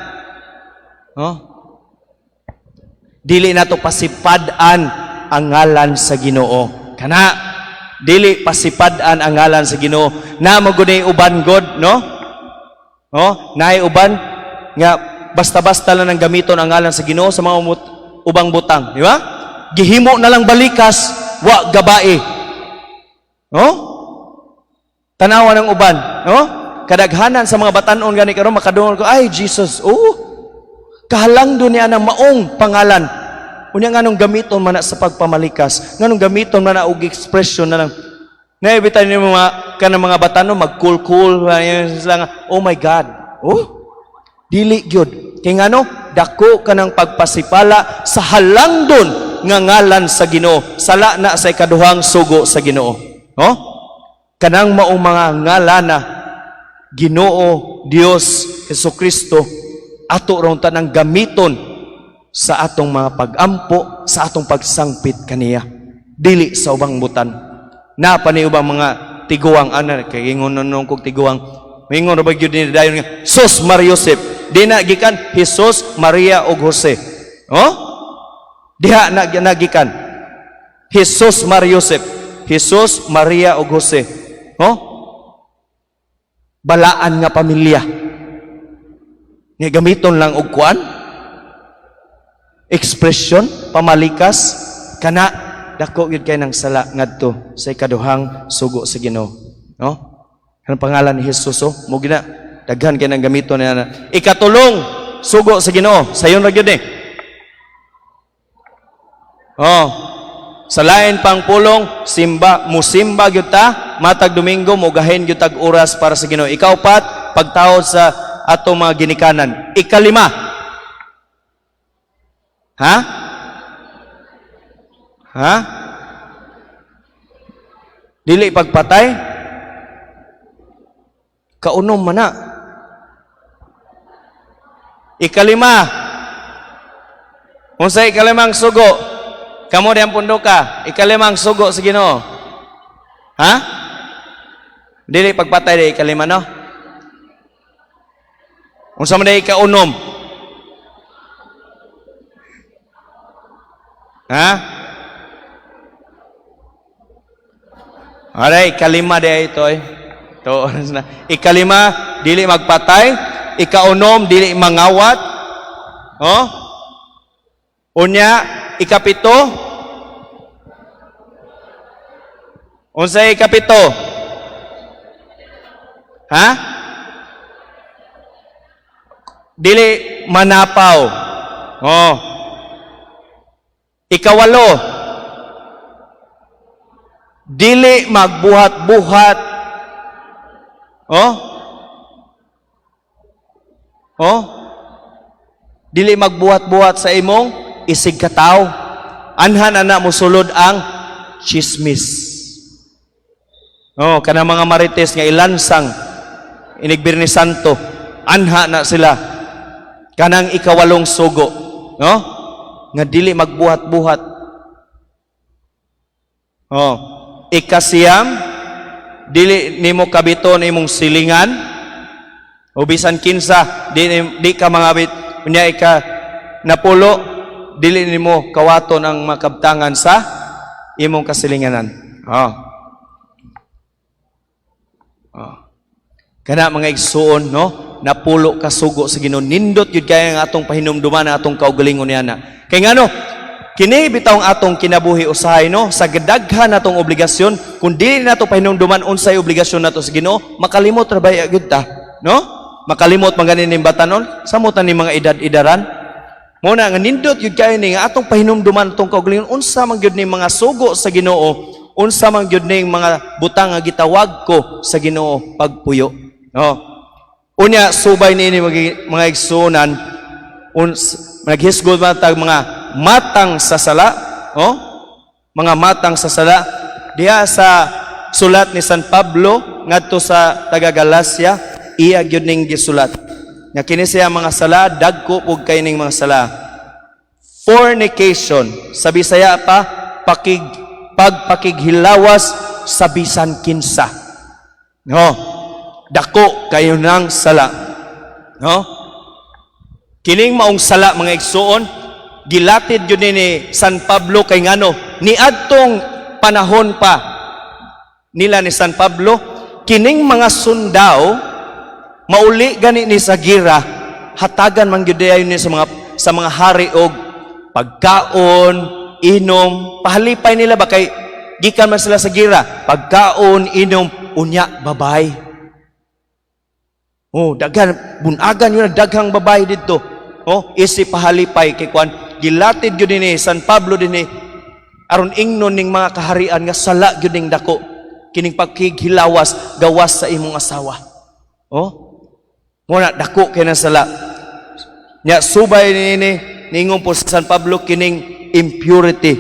No? Dili nato pasipad-an ang ngalan sa Ginoo. Kana, dili pasipad-an ang ngalan sa Ginoo. Na mo gud uban god, no? Oh, naay uban nga basta-basta lang ang gamiton ang ngalan sa Ginoo sa mga ubang butang, di ba? Gihimo na lang balikas, wa gabae. No? Tanawa ng uban, no? Kadaghanan sa mga batan-on gani karon makadungol ko, ay Jesus, oh. Kahalang do niya ng maong pangalan. Unya nganong gamiton man na sa pagpamalikas, nganong gamiton man na og expression na lang. Naibitan niyo mga kanang mga batanon mag-cool-cool sila nga, oh my God. Oh. Dili gyud. Kay ngano dako kanang pagpasipala sa halangdon nga ngalan sa Ginoo. Sala na sa ikaduhang sugo sa Ginoo. No? Kanang maong mga ngalana Ginoo Dios Hesukristo ato raw tanang gamiton sa atong mga pag-ampo, sa atong pagsangpit kaniya. Dili sa ubang butan. Na pa ni ubang mga tiguang ana kay ingon nung kog tiguang. Mingon ra ba gyud ni dayon nga Sus Mariosep. Di na gikan Jesus, Maria ug Jose. Oh? Diha na nagikan. Jesus Mariosep. Jesus, Maria ug Jose. Oh? Balaan nga pamilya. Nga gamiton lang og kuan. Expression, pamalikas, kana dako gyud kay nang sala ngadto sa ikaduhang sugo sa Ginoo. No? Kanang pangalan ni Jesus, oh, mo gina daghan kay nang gamiton niya na. Ikatulong sugo sa Ginoo, sayon ra gyud eh. Oh. Sa lain pang pulong, simba, musimba gyud ta, matag Domingo mogahin gyud tag oras para sa Ginoo. Ikaupat, pagtahod sa atong mga ginikanan. Ikalima. Ha? Ha? Dili pagpatay? Kaunom man na. Ikalima. Unsay ikalimang sugo? Kamo diyang pundoka. Ikalimang sugo sa Ginoo. Ha? Dili pagpatay di ikalima, no? Unsa man di ikaunom? Ha? Aray, ikalima di ito eh. Ito, oras na. Ikalima, dili magpatay. Ikaunom, dili mangawat. Oh? Unya, ikapito. Unsay ikapito? Ha? Dili manapaw. Oh. Ikawalo. Dili magbuhat-buhat. Oh? Oh? Dili magbuhat-buhat sa imong isig kataw. Anhan ana mosulod ang chismis. Oh, kanang mga marites nga ilansang inig Biyernes Santo, anha na sila. Kanang ikawalong sugo, no? Nga dili magbuhat-buhat. Oh, ikasiyam, dili nimo kabiton imong silingan o bisan kinsa di ka mangabit. Unya ika napulo, dili nimo kawaton ang makabtangan sa imong kasilinganan. Oh. Oh. Kana mga igsuon, no? Napulo ka sugo sa Ginoo. Nindot gyud kaya nga atong pahinumduman ang atong kaugalingon niana. Kay ngano, kini bitaw ang atong kinabuhi usahay, no, sa gadaghan natong obligasyon, kung dili nato pahinumduman unsay obligasyon nato sa Ginoo, makalimot ra baya gyud ta, no? Makalimot man gani ning batanon, samot na ni mga edad-edaran. Mo na nga nindot gyud kayo ni nga atong pahinumduman atong kaugalingon, unsa man gyud ni mga sugo sa Ginoo, unsa man gyud ning mga butang nga gitawag ko sa Ginoo pagpuyo. No. Unya, subay niini, mga igsuonan, naghisgod man tag mga matang sa sala, oh? Mga matang sa sala diha sa sulat ni San Pablo ngadto sa taga Galacia, iya gyud ning gisulat. Nga kini siya mga sala, dagko pug kay ning mga sala. Fornication, sa Bisaya pa, pagpakighilawas sa bisan kinsa. No. Dako kayo ng sala. No? Kining maong sala, mga igsuon, gilatid yun ni San Pablo kay ngano, niadtong panahon pa nila ni San Pablo, kining mga sundao mauli gani ni sa gira, hatagan man gyud ni sa mga hari og pagkaon, inom, pahalipay nila ba kay gikan man sila sa gira, pagkaon, inom, unya babay. Oh, daghan bunagan yun, daghang babay didto. Oh, isip pahalipay kay kwan, gilatid gyud ni San Pablo dinhi aron ingnon ning mga kaharian nga sala gyud ning dako kining pagkighilawas gawas sa imong asawa. Oh, mo na dako kay nang sala. Nya subay niini, ningon po sa San Pablo kining impurity.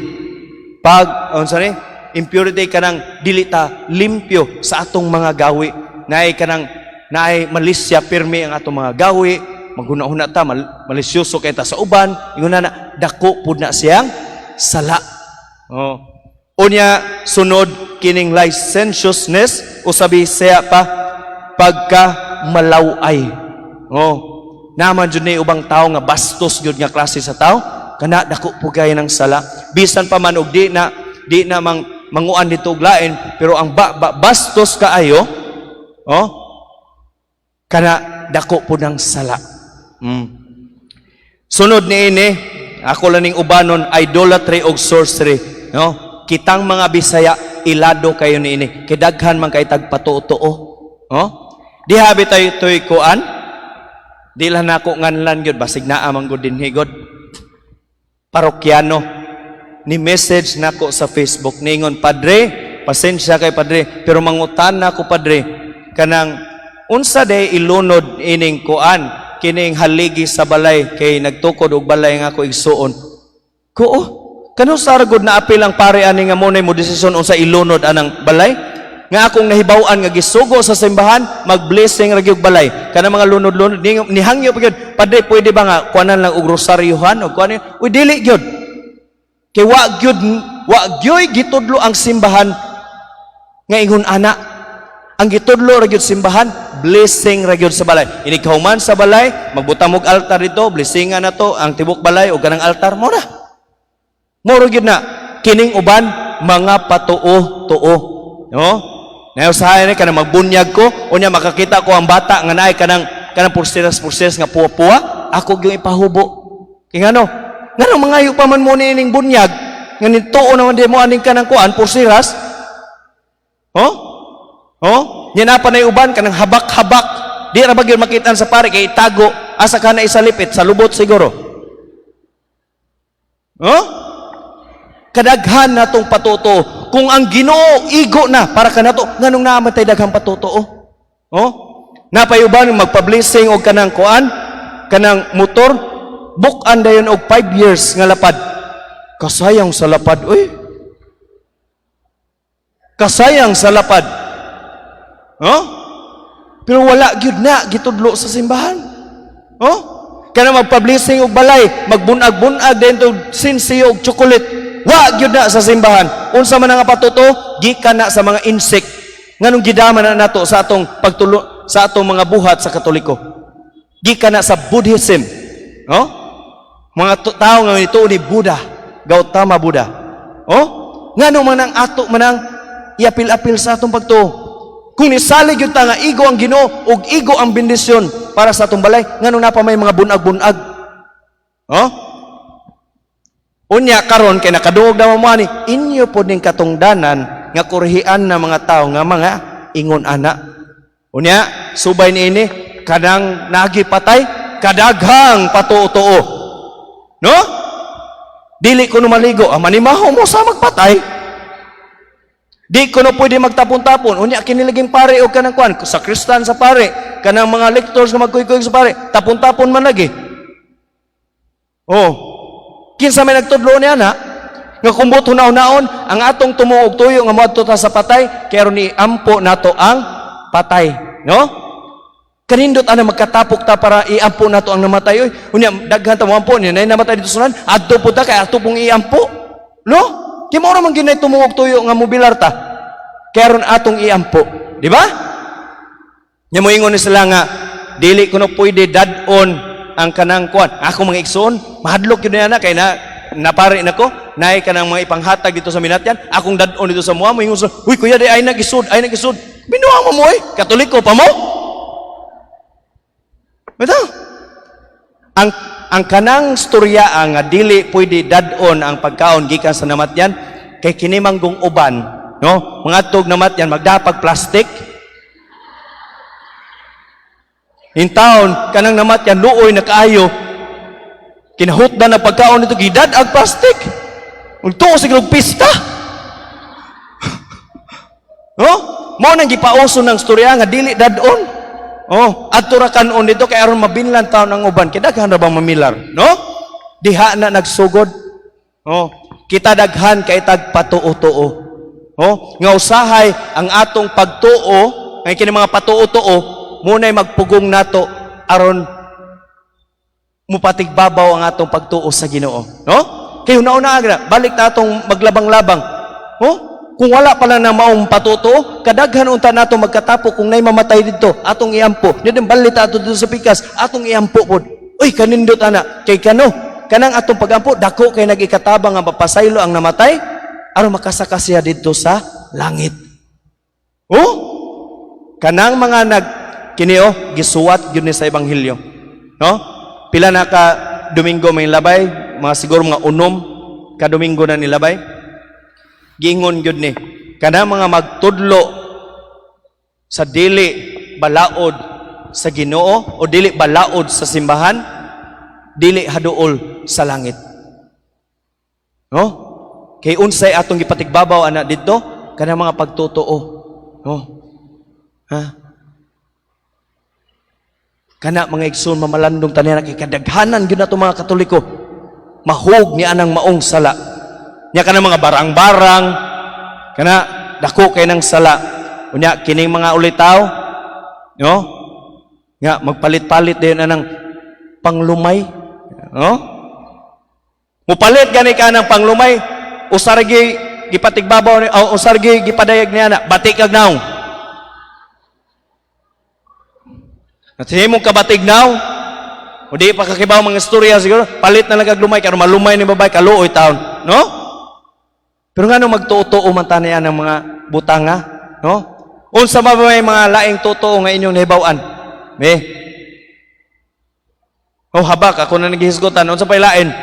Pag unsa ni? Impurity, kanang dili ta limpyo sa atong mga gawi. Naay kanang naay malisya pirmi ang atong mga gawi, maghuna-huna ta malisyoso kay ta sa uban, ingon na dako pud na siyang sala. Oh. Unya sunod kining licentiousness o sabi siya pa pagka malaway. Oh. Naman jud ni ubang tao nga bastos gyud nga klase sa tao, kana dako po kay ng sala. Bisan pa man og di na mang manguan dito og lain, pero ang bastos kaayo, oh, kana dako po ng sala. Sunod niini, ako lang ning ubanon, idolatry og sorcery, no? Kitang mga Bisaya, ilado kayo niini. Kay daghan man kay tagpatuo-tuo. Oh? Diha bitay toy kuan? Di lang nako nganlan gyud, basig naa man gud dinhi gud. Parokyano ni message nako sa Facebook, ningon, "Padre, pasensya kay padre, pero mangutan nako, padre, kanang unsa day ilunod ining kuan, kining haligi sa balay, kay nagtukod og balay nga ako igsuon ko." Oh, kano sa gud na apil ang pare ani nga mo mo desisyon unsa ilunod anang balay nga akong nahibaw-an nga gisugo sa simbahan, mag-blessing ra gyud balay kana mga lunod-lunod. Ni, nihangyo pa gyud, "Padre, pwede ba nga kuanan lang og rosaryohan og kuan?" Uy, dili gyud kay wa gyud gitudlo ang simbahan nga ingon ana. Ang gitudlo ra gyud simbahan, blessing ra gyud sa balay. Inig kahuman sa balay, magbutang og altar dito, blessingan na to ang tibok balay og kanang altar mo na. Moro gyud na kining uban mga patuo-tuo. No? Nayo sa ni kanang magbunyag ko, unya makakita ko ang bata nga naay kanang pulseras-pulseras nga puwa-puwa, ako gyud ipahubo. Kay ngano? Ngano mangayo pa man mo niining bunyag nga nituo naman di mo aning kanang kuan pulseras? Oh? Oh? Nya na pa na uban kanang habak-habak. Di ra ba gyud makita sa pare kay itago? Asa ka na isalipit sa lubot siguro. Oh? Kadaghan natong patuto. Kung ang Ginoo igo na para kanato, nganong naa man tay daghang patuto? Oh? Napayuban magpa-blessing og kanang kuan, kanang motor, book-an dayon og 5 years nga lapad. Kasayang sa lapad, oy. Kasayang sa lapad. Oh? Pero wala gyud na gitudlo sa simbahan. Oh? Kana magpa-blessing og balay, magbunag-bunag din og sinsyo og chocolate. Wa gyud na sa simbahan. Unsa man ang patuto, gikan na sa mga insect. Nganong gidama na nato sa atong pagtulo, sa atong mga buhat sa Katoliko? Gikan na sa Buddhism. Oh? Mga tao nga nito ni Buddha, Gautama Buddha. Oh? Ngano man ang ato manang iapil-apil sa atong pagtuo? Kung nisalig gyud ta nga igo ang Ginoo ug igo ang bendisyon, para sa atong balay, nganong napa may mga bunag-bunag? Oh? Unya karon kay nakaduog na mo ani, inyo pod ning katungdanan nga kurhian na mga tao nga mga ingon ana. Unya, subay niini kanang nagi patay, kadaghang patuo-tuo. No? Dili ko no maligo, ah, manimaho mo sa magpatay. Di ko no pwede magtapon-tapon. Unya kinilaging pare o kanang kuan sa kristan sa pare, kanang mga lectors nga magkuy-kuy sa pare, tapon-tapon man lagi. Oh. Kinsa may nagtudlo niya na nga kumbot hunaw-naon ang atong tumuog tuyo nga moadto ta sa patay kay aron iampo nato ang patay, no? Kanindot ana magkatapok ta para iampo nato ang namatay oy. Unya daghan ta moampo niya nay namatay dito sunan, adto pud ta kay ato pong iampo. No? Kay mao ra man gyud nay tumuog tuyo nga mobilar ta. Kay aron atong iampo, di ba? Nya moingon ni sila nga dili kuno pwede dad-on ang kanang kuan. Ako mga igsoon, mahadlok yun na kay na napari nako, naay kanang mga ipanghatag dito sa minatyan, akong dad-on dito sa muha, moingon sa, "Uy kuya, di ay nagisud, ay nagisud." Binuang mo mo oy, Katoliko pa mo. Bitaw. Ang kanang storya ang nga dili pwede dad-on ang pagkaon gikan sa namatyan kay kini manggong uban, no? Mga tug namatyan magdapag plastic. In town, kanang namatyan luoy na kaayo. Kinahutdan na pagkaon nito gidad ang plastic. Magtuo siguro pista. No? Mao nang gipauso ng storya nga dili dad-on. Oh, adto ra kan-on dito kay aron mabinlan taon ang uban. Kay daghan ra bang mamilar, no? Diha na nagsugod. Oh, kita daghan kay tag patuo-tuo. Oh, nga usahay ang atong pagtuo, ngay kini mga patuo-tuo, muna'y magpugong nato aron mupatigbabaw ang atong pagtuo sa Ginoo, no? Kay una-una agra, balik na atong maglabang-labang. Oh, kung wala pa lang na maong patuto, kadaghan unta nato magkatapo kung nay mamatay didto, atong iampo. Nya din balit ato dito sa pikas, atong iampo pod. Uy, kanindot ana, kay kano, kanang atong pagampo dako kay nagikatabang nga mapasaylo ang namatay aron makasaka siya didto sa langit. Oh, kanang mga nag kini oh gisuwat gyud ni sa ebanghelyo. No? Pila na ka Domingo may labay, mga siguro mga 6 ka Domingo na nilabay. Giingon gyud ni kanang mga magtudlo sa dili balaod sa Ginoo o dili balaod sa simbahan, dili haduol sa langit. No? Kay unsay atong gipatigbabaw ana didto kanang mga pagtotoo. No? Ha? Kana mga igsoon mamalandong tanan kay kadaghanan gyud nato mga Katoliko mahug ni anang maong sala. Nya kana mga barang-barang kana dako kay nang sala. Unya kining mga ulitaw, no? Nga magpalit-palit din anang panglumay, no? Mupalit gani ka ng panglumay, usargi gipatigbabaw ni o usargi gipadayag niya na batik kag naong. At himong kabatig now, o di pa kakibaw mga istorya siguro, palit na lang kag lumay, karon malumay ni babae, kaluoy taon, no? Pero nga nung magtuo-tuo man tanian ng mga butanga, no? Unsa ba may mga laing totoo nga inyong nahibaw-an? Me? Oh, habak, ako na naghihisgutan, unsa pa'y lain?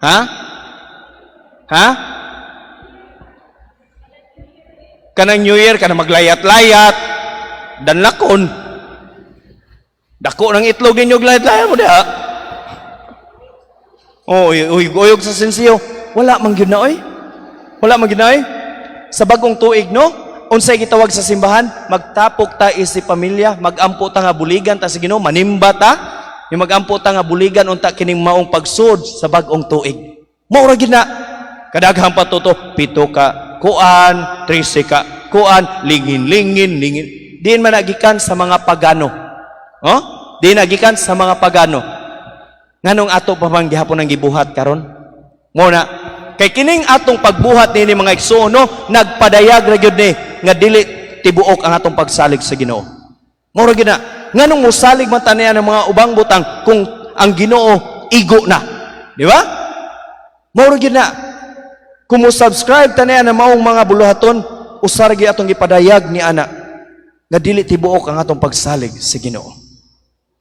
Ha? Ha? Kanang New Year, kanang maglayat-layat, danlakon. Dako ng itlog ninyo, layat-layat mo diha. Oh, uy, uy, uyog sa sensiyo. Wala man gyud na oy. Wala man gyud na oy. Sa bagong tuig, no? Unsay gitawag sa simbahan? Magtapok ta isip pamilya, magampo ta nga buligan ta sa Ginoo, manimba ta. Yung magampo ta nga buligan unta kining maong pagsud sa bagong tuig. Mao ra gyud na. Kadaghang patuto, 7 ka kuan, 13 ka kuan, lingin lingin lingin. Diin man nagikan sa mga pagano. Oh? Diin nagikan sa mga pagano. Nganong ato pa bang gihapon ang gibuhat karon? Mo na kay kining atong pagbuhat nini mga igsoon, no, nagpadayag ra gyud ni nga dili tibuok ang atong pagsalig sa Ginoo. Mao ra gyud na. Nganong mosalig man taniya ng mga ubang butang kung ang Ginoo igo na, di ba? Mao ra gyud na. Kung mo subscribe taniya ng maong mga buluhaton, usar gyud atong gipadayag ni ana. Nga dili tibuok ang atong pagsalig sa Ginoo.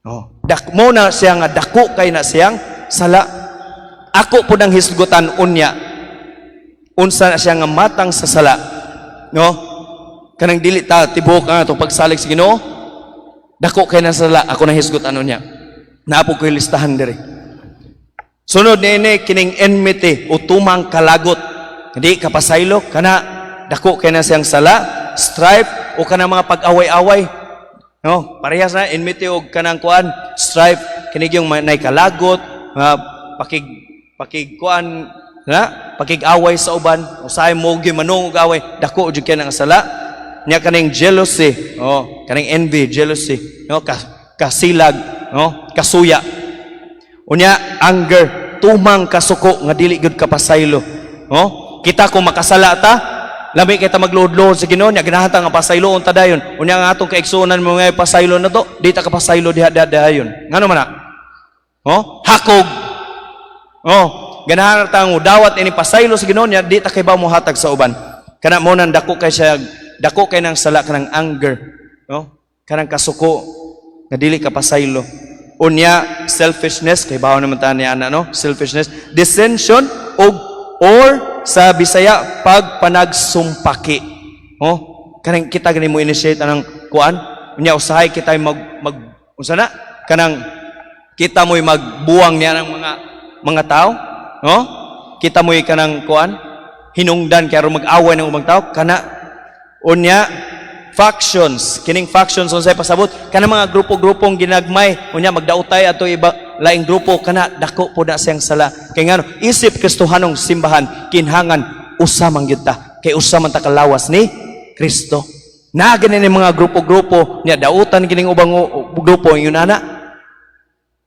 Oh, dak mo na siya nga dako kay na siyang sala. Ako po nang hisgutan unya unsa na siya nga matang sa sala. No? Kanang dili ta tibuok ang atong pagsalig sa Ginoo. Dako kay na sala, ako nang hisgutan unya. Naa po ko'y listahan diri. Sunod niini, kining enmity o tumang kalagot. Hindi ka pasaylo kana, dako kay na siyang sala, strife o kanang mga pag-away-away. No, parehas na enmity og kanang kuan, strife, kini yung nay kalagot, nga pakig pakig kuan na, pakig-away sa uban, usahay mo gyud manung og away, dako jud kay nga sala. Nya kaning jealousy, oh, kaning envy, jealousy, no, kasilag, no, kasuya. Unya anger, tumang kasuko nga dili gyud kapasaylo. No? Kita kung makasala ta, lami kita magluod-luod sa Ginoo nya, ganahan ta nga pasayloon ta dayon. Unya ang atong kaigsuonan mo nga pasaylo na to, di ta kapasaylo diha diha dayon. Ngano man na? Oh, hakog. Oh, ganahan ta nga dawat ini pasaylo sa Ginoo nya, di ta kay ba mohatag sa uban. Kana mo nang dako kay siya, dako kay nang sala kanang anger, no? Kanang kasuko nga dili ka pasaylo. Unya selfishness, kay bawo naman ta ni ana, no? Selfishness, dissension og or sa Bisaya pagpanagsumpaki. Oh, kanang kita gani mo initiate anang kuan, unya usahay kita mag mag unsa na? Kanang kita mo'y magbuwang niya ng mga tao, no? Kita mo'y kanang kuan, hinungdan kay aron mag-away ng ubang tao kana. Unya factions, kining factions, unsay pasabot? Kana mga grupo-grupong ginagmay, unya magdautay ato iba laing grupo, kana dako po na siyang sala. Kay ngano, isip Kristohanong simbahan, kinhangan usa man gyud ta, kay usa man ta kalawas ni Kristo. Na gani ni mga grupo-grupo nya, dautan kining ubang grupo yun ana,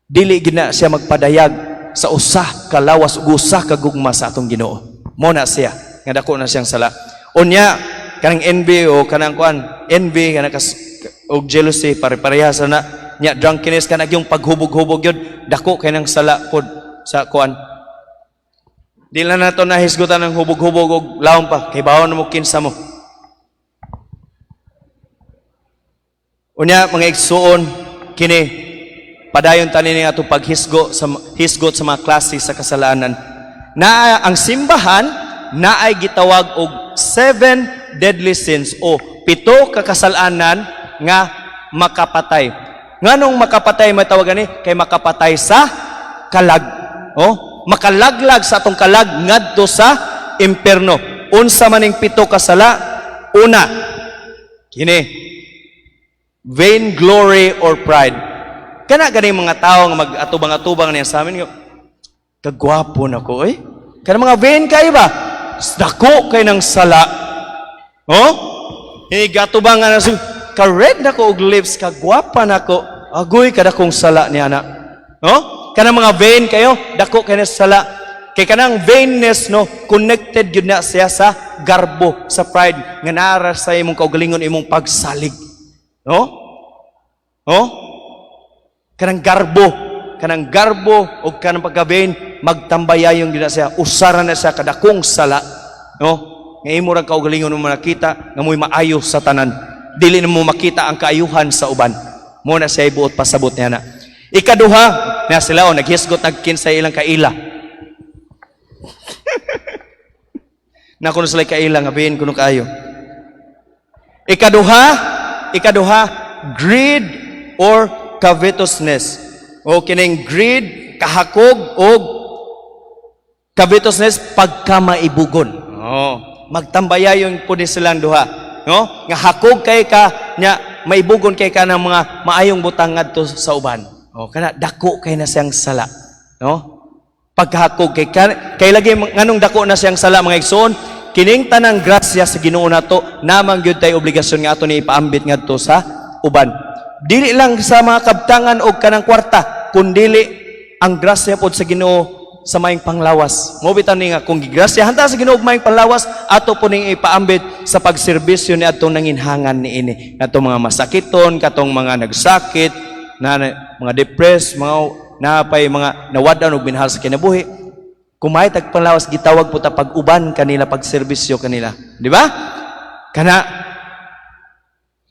dili gina siya magpadayag sa usa ka lawas ug usa ka gugma sa atong Ginoo. Mo na siya nga dako na siyang sala. Unya kanang envy o kanang kuan, envy kana kas og jealousy, pare-parehas na nya. Drunkenness, kana yung paghubog-hubog yun, dako kay nang sala pod sa kuan. Di lang nato nahisgutan ng hubog-hubog og lawom pa kay bawon mo kinsa mo. Unya, mga igsuon, kini padayon tani ni atong paghisgo sa hisgot sa mga klase sa kasalanan. Na ang simbahan naay gitawag og seven deadly sins o pito ka kasalanan nga makapatay. Nganong makapatay may tawag ani? Kay makapatay sa kalag. Oh, makalaglag sa atong kalag ngadto sa impierno. Unsa maning pito ka sala? Una, kini vainglory or pride. Kana gani mga tao nga mag-atubang-atubang niya sa amin, nga, "Kagwapo na ko, eh." Kana mga vain kay ba? Dako kay ng sala. Oh? Higatubang nga na ka-red na ko og lips, kagwapa na ko. Agoy kadakong sala niya na. Oh? Kana mga vain kayo, dako kay na sala. Kay kanang vainness, no, connected gyud na siya sa garbo, sa pride nga naara sa imong kaugalingon, imong pagsalig. No? Oh? Kanang garbo o kanang pagka-vain, magtambayayon gyud na siya, usara na siya kadakong sala. No? Nga imo rang kaugalingon mo nakita nga mo'y maayo sa tanan. Dili na mo makita ang kaayuhan sa uban. Mo na siya ibuot pasabot niya na. Ikaduha, na sila o naghisgot nagkinsa ilang kaila. Na kuno sila kaila nga bihin kuno kaayo. Ikaduha, greed or covetousness. O kining greed, kahakog og covetousness, pagkamaibugon. Oh, magtambayayon po ni silang duha. No? Nga hakog kay ka nya maibugon kay ka ng mga maayong butang ngadto sa uban. Oh, kana dako kay na siyang sala. No? Pagkahakog kay ka, kay lagi nganong dako na siyang sala, mga igsoon, kining tanang grasya sa Ginoo nato namang gyud tay obligasyon nga ato ni ipaambit ngadto sa uban. Dili lang sa mga kabtangan og kanang kwarta, kundili ang grasya pod sa Ginoo sa maayong panglawas. Mo bitaw ni nga kung gigrasyahan ta sa Ginoo og maayong panglawas, ato po ning ipaambit sa pagserbisyo ni atong nanginhangan niini. Atong mga masakiton, katong mga nagsakit, na mga depressed, mga napay mga nawad-an og minahal sa kinabuhi. Kung may tagpanglawas, gitawag po ta pag-uban kanila, pagserbisyo kanila. Di ba? Kana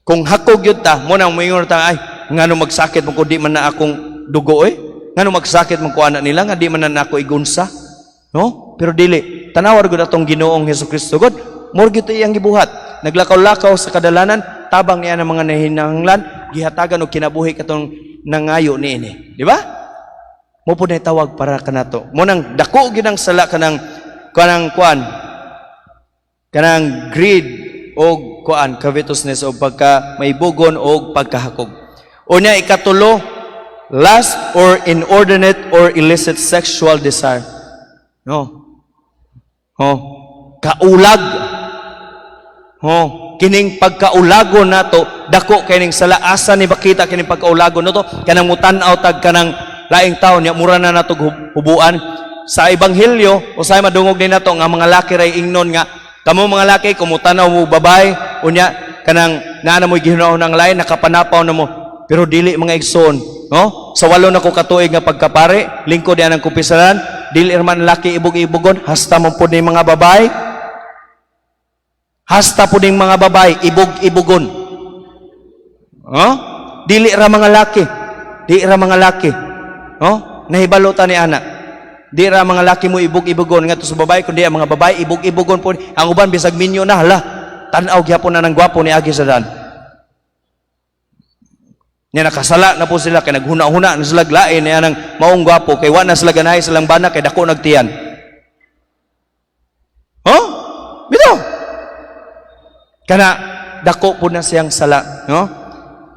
Kung hakog gyud ta, mo nang moingon ta, "Ay, ngano magsakit man ko, di man na akong dugo eh. Ngano magsakit man ko ana nila nga di man na ako igunsa?" No? Pero dili. Tanawar gud atong Ginoong Hesus Kristo gud. Mao gyud iyang gibuhat. Naglakaw-lakaw sa kadalanan, tabang niya ng mga nahinahanglan, gihatagan og kinabuhi katong nangayo niini. Di ba? Mo po na tawag para kanato. Mo nang dako gyud ang sala kanang kuan, kanang greed og kuan, covetousness o pagka maibugon og pagkahakog. Unya, ikatulo, lust or inordinate or illicit sexual desire. No. Oh, kaulag. Oh, kining pagkaulago nato dako kining sala. Asa ni makita kining pagkaulago nato? Kanang mutan-aw tag kanang laing tawo niya, mura na nato hubuan. Sa ebanghelyo, usahay madungog ni nato nga mga laki ray ingnon nga, "Kamo mga laki, kung mutanaw mo babae, unya kanang naa na mo'y gihunahon ng lain, nakapanapaw na mo." Pero dili, mga igsoon, no? Sa 8 na ko katuig nga pagkapare, lingkod yan ang kumpisalan, dili man laki ibog-ibogon, hasta mo pud ni mga babae. Hasta pud ning mga babae ibog-ibogon. Oh? Dili ra mga laki. Di ra mga laki. Oh? Nahibalo ta ni ana. Di ra mga laki mo ibog-ibogon ngadto sa babae, kundi ang mga babae ibog-ibogon po. Ang uban bisag minyo na, hala. Tan-aw gyapon na ng gwapo ni agi sa dan. Nya nakasala na po sila kay naghuna-huna na sila lain niya ng maong gwapo kay wa na sila ganahi silang bana kay dako nagtiyan. Oh? Bitaw. Kana dako po na siyang sala, no?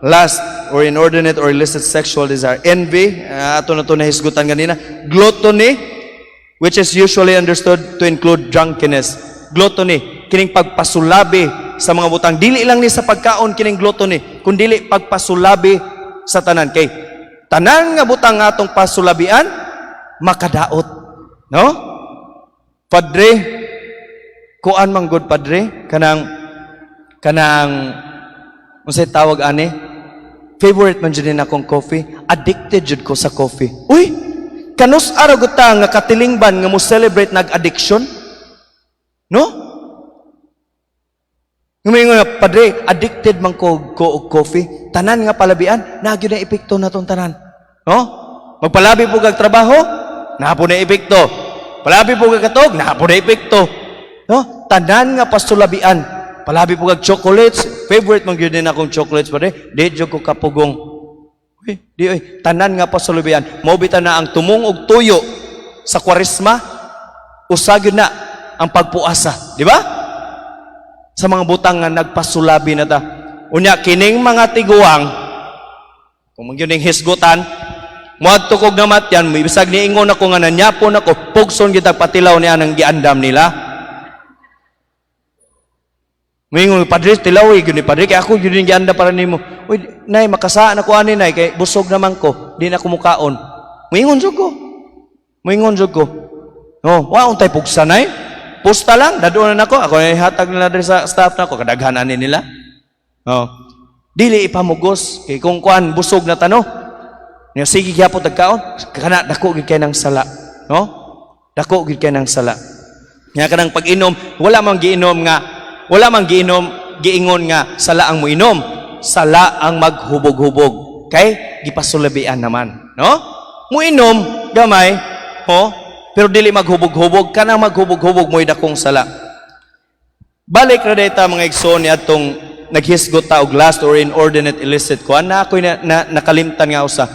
Lust or inordinate or illicit sexual desire. Envy, ato na to nahisgutan ganina. Gluttony, which is usually understood to include drunkenness. Gluttony, kining pagpasulabi sa mga butang. Dili lang ni sa pagkaon kining gluttony, kundili pagpasulabi sa tanan. Kay tanan nga butang nga atong pasulabian, makadaot. No? "Padre, kuan man gud, padre, kanang unsay tawag ani? Favorite man jud akong coffee. Addicted jud ko sa coffee." Uy, kanus araw gud ta nga katilingban nga mo celebrate nag addiction? No? Ngayon nga, "Padre, addicted man ko og coffee." Tanan nga palabian, naa gyud na epekto na tong tanan. No? Magpalabi po kag trabaho, naa po na epekto. Palabi po kag katog, naa po na epekto. No? Tanan nga pasulabian. Palabi po kag chocolates, favorite man gyud din akong chocolates, padre. Di jud ko kapugong. Uy, di oy, tanan nga pasulabian. Mao bitaw na ang tumong og tuyo sa Kwaresma, usa gyud na ang pagpuasa, di ba? Sa mga butang nga nagpasulabi na ta. Unya kining mga tiguang, kung magyud ning hisgutan, muadto kog namatyan, bisag niingon ako nga nanyapon ako, pugson kita patilaw niya ng giandam nila. Moingon, "Padre, tilaw eh, gyud ni padre, kay ako gyud ning giandam para nimo." "Uy, nay, makasaan ako ani, nay, kay busog naman ko, di na ko mukaon." Moingon jud ko. Moingon jud ko. "No, wa untay pugsa, nay. Pusta lang, dadoon na nako. Ako na hatag nila diri sa staff nako, kadaghan ani nila." Oh. Dili ipamugos kay kung kuan, busog na tano. Nya sige gyapon tagkaon, kana dako gid kay ng sala, no? Dako gid kay ng sala. Nya kanang pag-inom, wala man giinom giingon nga sala ang moinom, sala ang maghubog-hubog. Kay gipasulabian naman, no? Muinom gamay, ho? Pero dili maghubog-hubog, kanang maghubog-hubog mo'y dakong sala. Balik ra data, mga igsoon, ni atong naghisgot ta og lust or inordinate illicit ko. Na ako'y nakalimtan nga usa.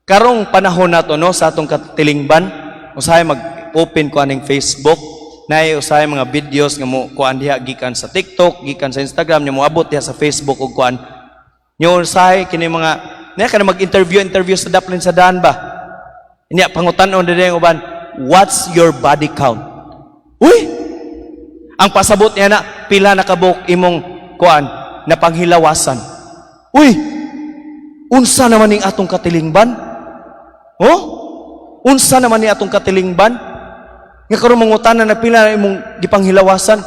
Karong panahon nato, no, sa atong katilingban, usahay mag-open ko aning Facebook, naay usahay mga videos nga mo kuan diha gikan sa TikTok, gikan sa Instagram, nya moabot diha sa Facebook og kuan. Nyo usahay kini mga niya kana mag-interview interview sa daplin sa daan ba. Niya pangutan-on diri ang uban, "What's your body count?" Uy! Ang pasabot niya na, "Pila na kabuk imong kuan na panghilawasan?" Uy! Unsa naman ning atong katilingban? Oh? Unsa naman ni atong katilingban? Nga karon mangutana na pila na imong gipanghilawasan.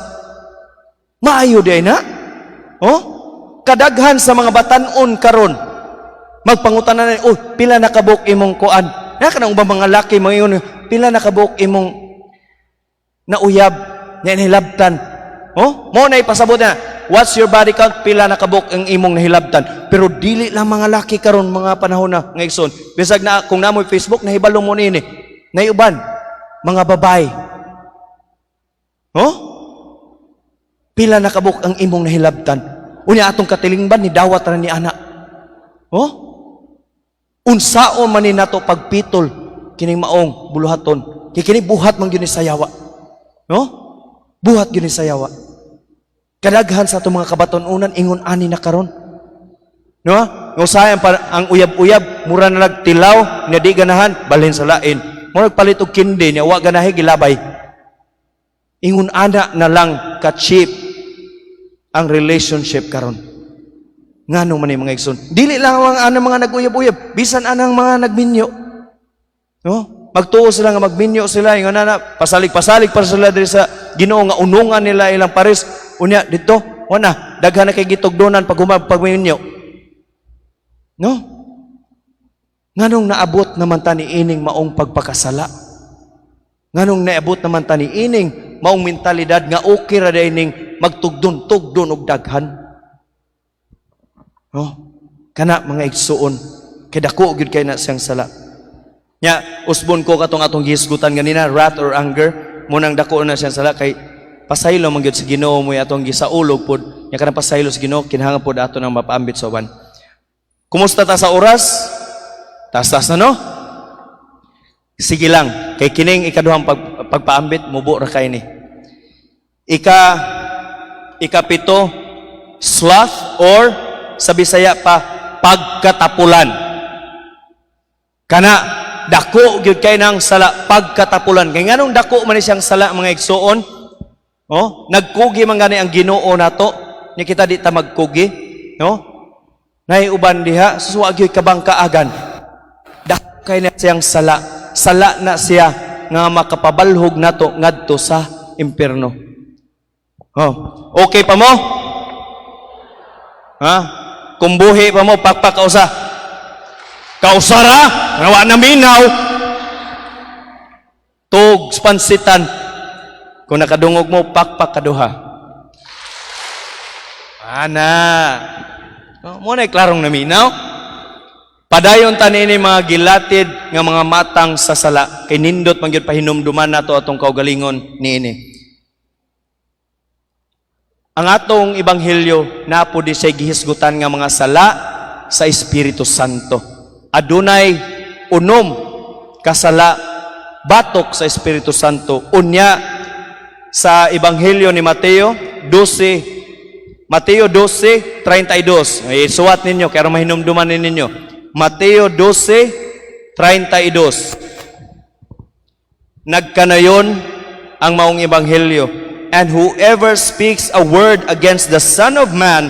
Maayo di na? Oh? Kadaghan sa mga batan-on karon magpangutana na, "Oh, pila na kabuk imong kuan?" Na kanang ubang mga laki mangingon, "Pila na kabuk imong nauyab nga nahilabtan?" Oh, mo na ipasabot na. What's your body count? Pila na kabuok ang imong nahilabtan? Pero dili lang mga laki karon mga panahon na nga, igsoon. Bisag na kung namoy Facebook, nahibalo mo niini. Naiuban mga babae. Oh? Pila na kabuok ang imong nahilabtan? Unya atong katilingban ni dawat ra ni ana. Oh? Unsaon man ni nato pagpitol kining maong buluhaton? Kay kini buhat man gyud ni sayawa. No? Buhat gyud ni sayawa. Kadaghan sa atong mga kabatununan ingon ani na karon. No? Ngusahay ang uyab-uyab, mura na nagtilaw, niya di ganahan, balhin sa lain. Mura palit og kindi, niya wa ganahi, gilabay. Ingon ana na lang ka-cheap ang relationship karon. Ngano man ni, mga igsoon? Dili lang ang anang mga nag-uyab-uyab, bisan anang mga nagminyo. No? Magtuo sila nga magminyo sila, ingon ana, pasalig-pasalig pa sila diri sa Ginoo nga unungan nila ilang pares. Unya dito, wala, daghan na kay gitugdonan pag humab pagminyo. No? Nganong naabot naman ta niining maong pagpakasala? Nganong naabot naman ta niining maong mentalidad nga okay ra ning magtugdon-tugdon og daghan? No? Kana, mga igsuon, kay dako gyud kay na siyang sala. Nya, usbon ko katong atong gihisgutan ganina, wrath or anger, munang dako na siyang sala kay pasaylo man gyud sa Ginoo mo atong gisaulog pod. Nya kanang pasaylo sa Ginoo kinahanglan pod ato nang mapaambit sa uban. Kumusta ta sa oras? Taas-taas na, no? Sige lang, kay kining ikaduhang pagpaambit, mubo ra kay ni. Ikapito, sloth or sa Bisaya pa, pagkatapulan. Kana dako gyud kay nang sala, pagkatapulan. Kay nganong dako man ni siyang sala, mga igsuon? Oh, nagkugi man gani ang Ginoo nato, ni kita di ta magkugi, no? Nay uban diha suwa gyud kabangkaagan. Dako kay na siyang sala. Sala na siya nga makapabalhog nato ngadto sa impierno. Oh, okay pa mo? Ha? Kung buhi pa mo, pakpak kausa. Kausara, nga wa na minaw. Tug pansitan. Kung nakadungog mo, pakpak kaduha. Ana. Oh, mo na klarong naminaw. Padayon ta niini mga gilatid nga mga matang sa sala kay nindot man gyud pahinumduman nato atong kaugalingon niini. Ang atong ebanghelyo napo di siya gihisgutan nga mga sala sa Espiritu Santo. Adunay 6 kasala batok sa Espiritu Santo. Unya sa ebanghelyo ni Mateo 12, Mateo 12:32. Ay, suwat ninyo kaya mahinumduman ninyo. Mateo 12:32. Nagkanayon ang maong ebanghelyo. "And whoever speaks a word against the Son of Man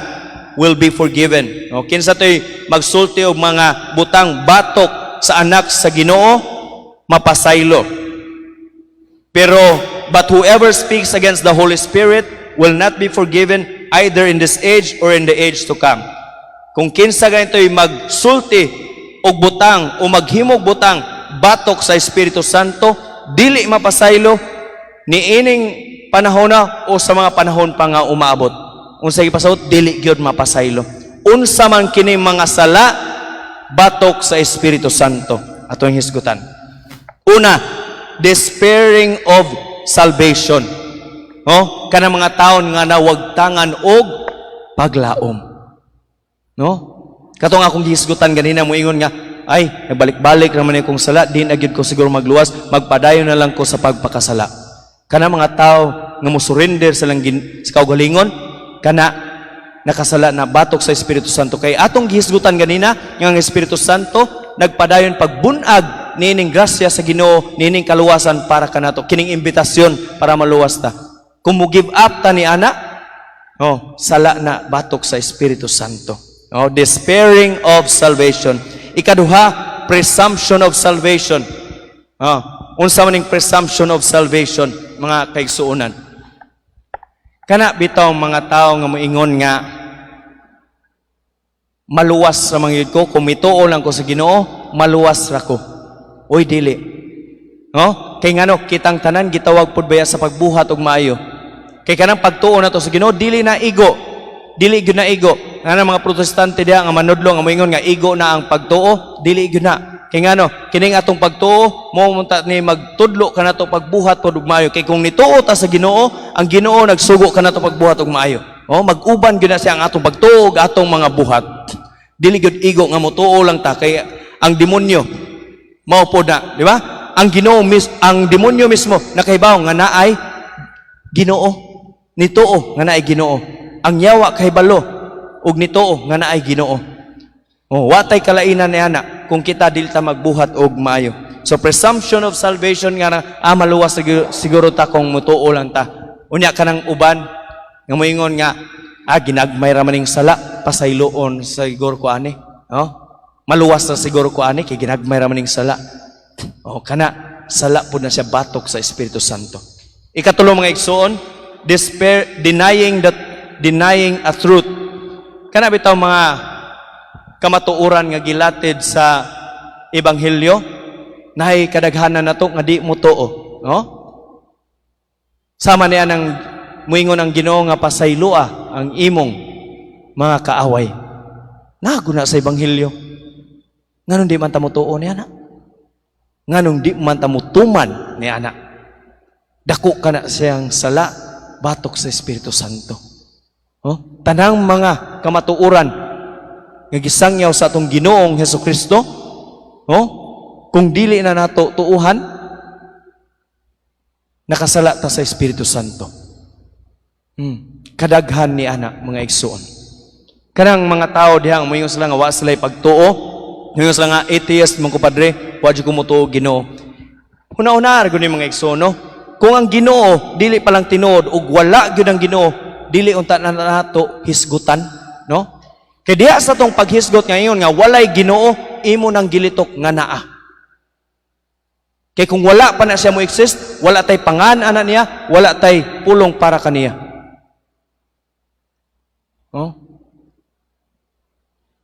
will be forgiven." O, kinsa to'y magsulti og mga butang batok sa anak sa Ginoo, mapasaylo. Pero, "But whoever speaks against the Holy Spirit will not be forgiven either in this age or in the age to come." Kung kinsa ganito'y magsulti og butang o maghimog butang batok sa Espiritu Santo, dili mapasaylo niining panahon na o sa mga panahon pa nga umaabot. Unsa gipasabot, dili gyud mapasaylo. Unsa man kini mga sala batok sa Espiritu Santo? Atong hisgutan. Una, despairing of salvation. No? Kanang mga taon nga nawagtangan og paglaom. No? Katong akong gihisgutan ganina, moingon nga, "Ay, nagbalik-balik naman akong sala, di na gyud ko siguro magluwas, magpadayon na lang ko sa pagpakasala." Kana mga tao nga mo surrender sa lang sa kaugalingon, kana nakasala na batok sa Espiritu Santo. Kay atong gihisgutan ganina nga ang Espiritu Santo nagpadayon pagbunag niining grasya sa Ginoo, niining kaluwasan para kanato, kining imbitasyon para maluwas ta. Kung mo give up ta ni ana, oh, sala na batok sa Espiritu Santo. Oh, despairing of salvation. Ikaduha, presumption of salvation. Oh, unsa man ning presumption of salvation, mga kaigsuonan? Kana bitaw mga tao nga moingon nga maluwas ra man gyud ko kung mituo lang ko sa Ginoo, maluwas ra ko. Uy, dili. No? Kay ngano, kitang tanan gitawag pud baya sa pagbuhat og maayo. Kay kanang pagtuo nato sa Ginoo dili na igo. Dili gyud na igo. Nga mga Protestante diha nga manudlo nga moingon nga igo na ang pagtuo, dili gyud na. Kay ngano, kining atong pagtuo mo munta ni magtudlo kanato pagbuhat pod og maayo. Kay kung nituo ta sa Ginoo, ang Ginoo nagsugo kanato pagbuhat og maayo. Oh, mag-uban gyud na siya ang atong pagtuo ug atong mga buhat. Dili gyud igo nga motuo lang ta, kay ang demonyo mao pod na, di ba? Ang demonyo mismo nakahibaw nga naay Ginoo. Nituo nga naay Ginoo. Ang yawa kahibalo ug nituo nga naay Ginoo. Oh, watay kalainan ni ana kung kita dili ta magbuhat og maayo. So presumption of salvation nga na, maluwas siguro, siguro ta kung mutuo lang ta. Unya kanang uban nga moingon nga, ginagmay ra maning sala, pasayloon siguro ko ani. Oh? Maluwas na siguro ko ani kay ginagmay ra maning sala. Oh, kana sala pud na siya batok sa Espiritu Santo. Ikatulo, mga igsoon, despair, denying a truth. Kana bitaw mga kamatuoran nga gilatid sa ebanghelyo, naay kadaghanan nato nga di mo tuo, no? Sama niya ng muingon ang Ginoo nga pasayloa ang imong mga kaaway. Naguna sa ebanghelyo. Nganong di man ta mo tuo niya na? Nganong di man ta mo tuman ni ana? Dako ka na siyang sala batok sa Espiritu Santo. Oh, tanang mga kamatuoran nga gisangyaw sa atong Ginoong Hesus Kristo, oh, kung dili na nato tuuhan, nakasala ta sa Espiritu Santo. Kadaghan ni ana, mga igsoon. Kanang mga tao dihang moingon sila nga wa sila pagtuo, moingon sila nga atheist man ko, padre, wa jud ko motuo Ginoo. Una-una ra gud ni, mga igsoon, no? Kung ang Ginoo dili pa lang tinuod ug wala gyud ang Ginoo, dili unta na nato hisgutan, no? Kay diha sa tong paghisgot ngayon nga walay Ginoo, imo nang gilitok nga naa. Kay kung wala pa na siya mo exist, wala tay pangan ana niya, wala tay pulong para kaniya. Oh?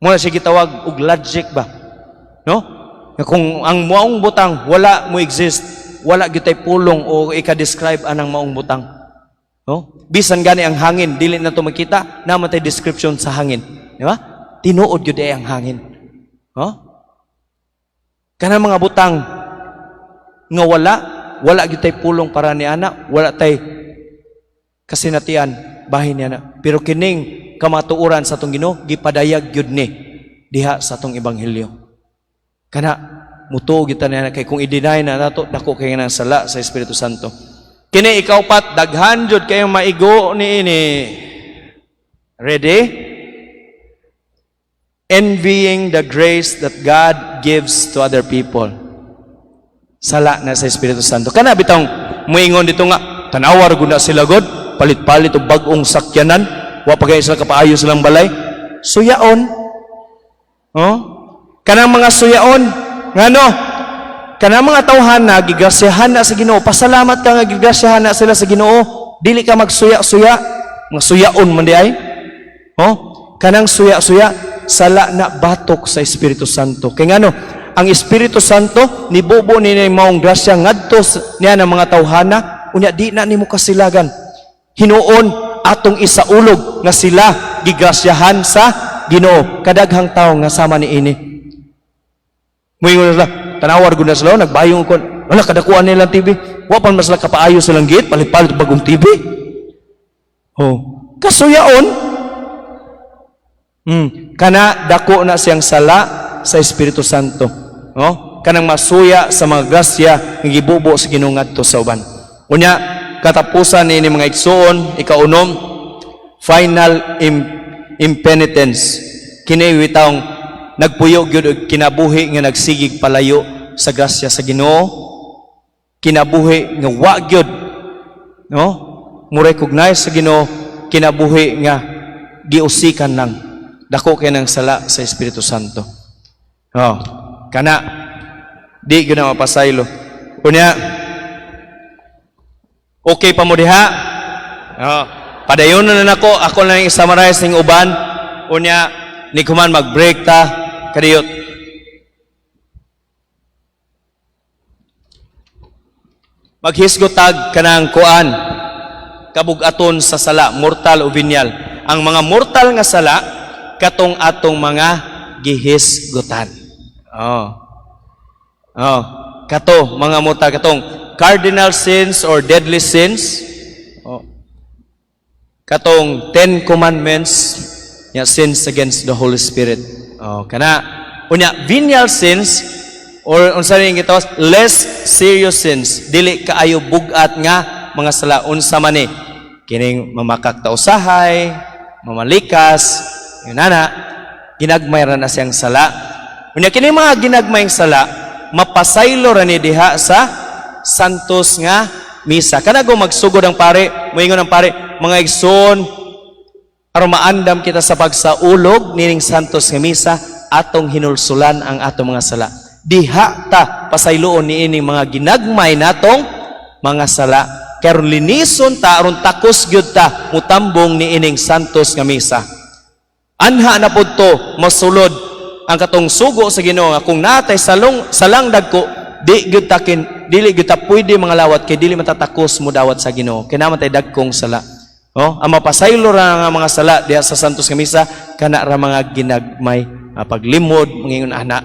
Muna siya gitawag og logic ba? No? Nga kung ang maong butang wala mo exist, wala gyud tay pulong o ika-describe anang maong butang. No? Bisan gani ang hangin, dili na to makita, naa man tay description sa hangin. Di ba? Tinuod gyud ay ang hangin. No? Kanang mga butang nga wala, wala gyud tay pulong para ni ana, wala tay kasinatian bahin niya na. Pero kining kamatuoran sa atong Ginoo, gipadayag gyud ni diha sa atong ebanghelyo. Kana mutuo gyud ta niya, kay kung i-deny na nato, dako kay nga sala sa Espiritu Santo. Kini ikaupat, daghan jud kayong maigo niini. Ready? Envying the grace that God gives to other people. Sala na sa Espiritu Santo. Kana bitong muingon dito nga tanawar gud na sila god, palit-palit og bag-ong sakyanan, wa pa kay sila kapaayo silang balay. Suyaon. Oh? Kanang mga suyaon, ngano? Kanang mga tawhana gigrasyahan na sa Ginoo. Pasalamat ka nga gigrasyahan na sila sa Ginoo. Dili ka magsuya-suya, mga suyaon man di ay. Oh? Kanang suya-suya, sala na batok sa Espiritu Santo. Kay ngano? Ang Espiritu Santo nibubo ni maong grasya ngadto niya ng mga tawhana, unya di na nimo kasilagan. Hinuon atong isaulog nga sila gigrasyahan sa Ginoo. Kadaghang tao nga sama ni ini. Muingon sila, tanawar gud na sila, nagbayong ko. Wala, kadakuan nilang TV. Wa pa man sila kapaayo silang gate, palit-palit bagong TV. Oh, kasuyaon. Kana dako na siyang sala sa Espiritu Santo. No? Kanang masuya sa mga grasya nga gibubo sa Ginoo ngadto sa uban. Unya, katapusan ni mga igsuon, ikaunom, final impenitence. Kini bitawng nagpuyo gyud og kinabuhi nga nagsigig palayo sa grasya sa Ginoo. Kinabuhi nga wa gyud, no, mo recognize sa Ginoo, kinabuhi nga giusikan lang. Dako kay ng sala sa Espiritu Santo. Oh, kana di gyud na mapasaylo. Unya, okay pa mo diha? Oh, padayon na nako, ako na lang i-summarize ning uban. Unya ni kuman mag-break ta kadiyot. Maghisgot tag kanang kuan, kabugaton sa sala, mortal o venial. Ang mga mortal nga sala katong atong mga gihisgutan. Oh. Oh, kato mga mortal, katong cardinal sins or deadly sins. Oh. Katong Ten Commandments, ya, sins against the Holy Spirit. Oh, kana unya venial sins or unsa ning gitawag, less serious sins, dili kaayo bug-at nga mga sala. Unsa man ni? Kining mamakak ta usahay, mamalikas, yun ana, ginagmay ra na siyang sala. Unya kini mga ginagmayng sala, mapasaylo ra ni diha sa Santos nga Misa. Kana go magsugod ang pare, moingon ang pare, "Mga igsoon, aron maandam kita sa pagsaulog nining Santos nga Misa, atong hinulsulan ang atong mga sala." Diha ta pasayloon niining mga ginagmay natong mga sala. Karon linison ta, aron takos gyud ta mutambong niining Santos nga Misa. Anha na pud to masulod ang katong sugo sa Ginoo nga kung natay salong salang dagko, di gyud ta kin dili gyud ta pwede mga lawat kay dili matatakos mo dawat sa Ginoo kay naa man tay dagkong sala. Oh, ang mapasaylo ra nga mga sala diha sa Santos nga Misa, kana ra mga ginagmay, mga paglimod, mangingon ana,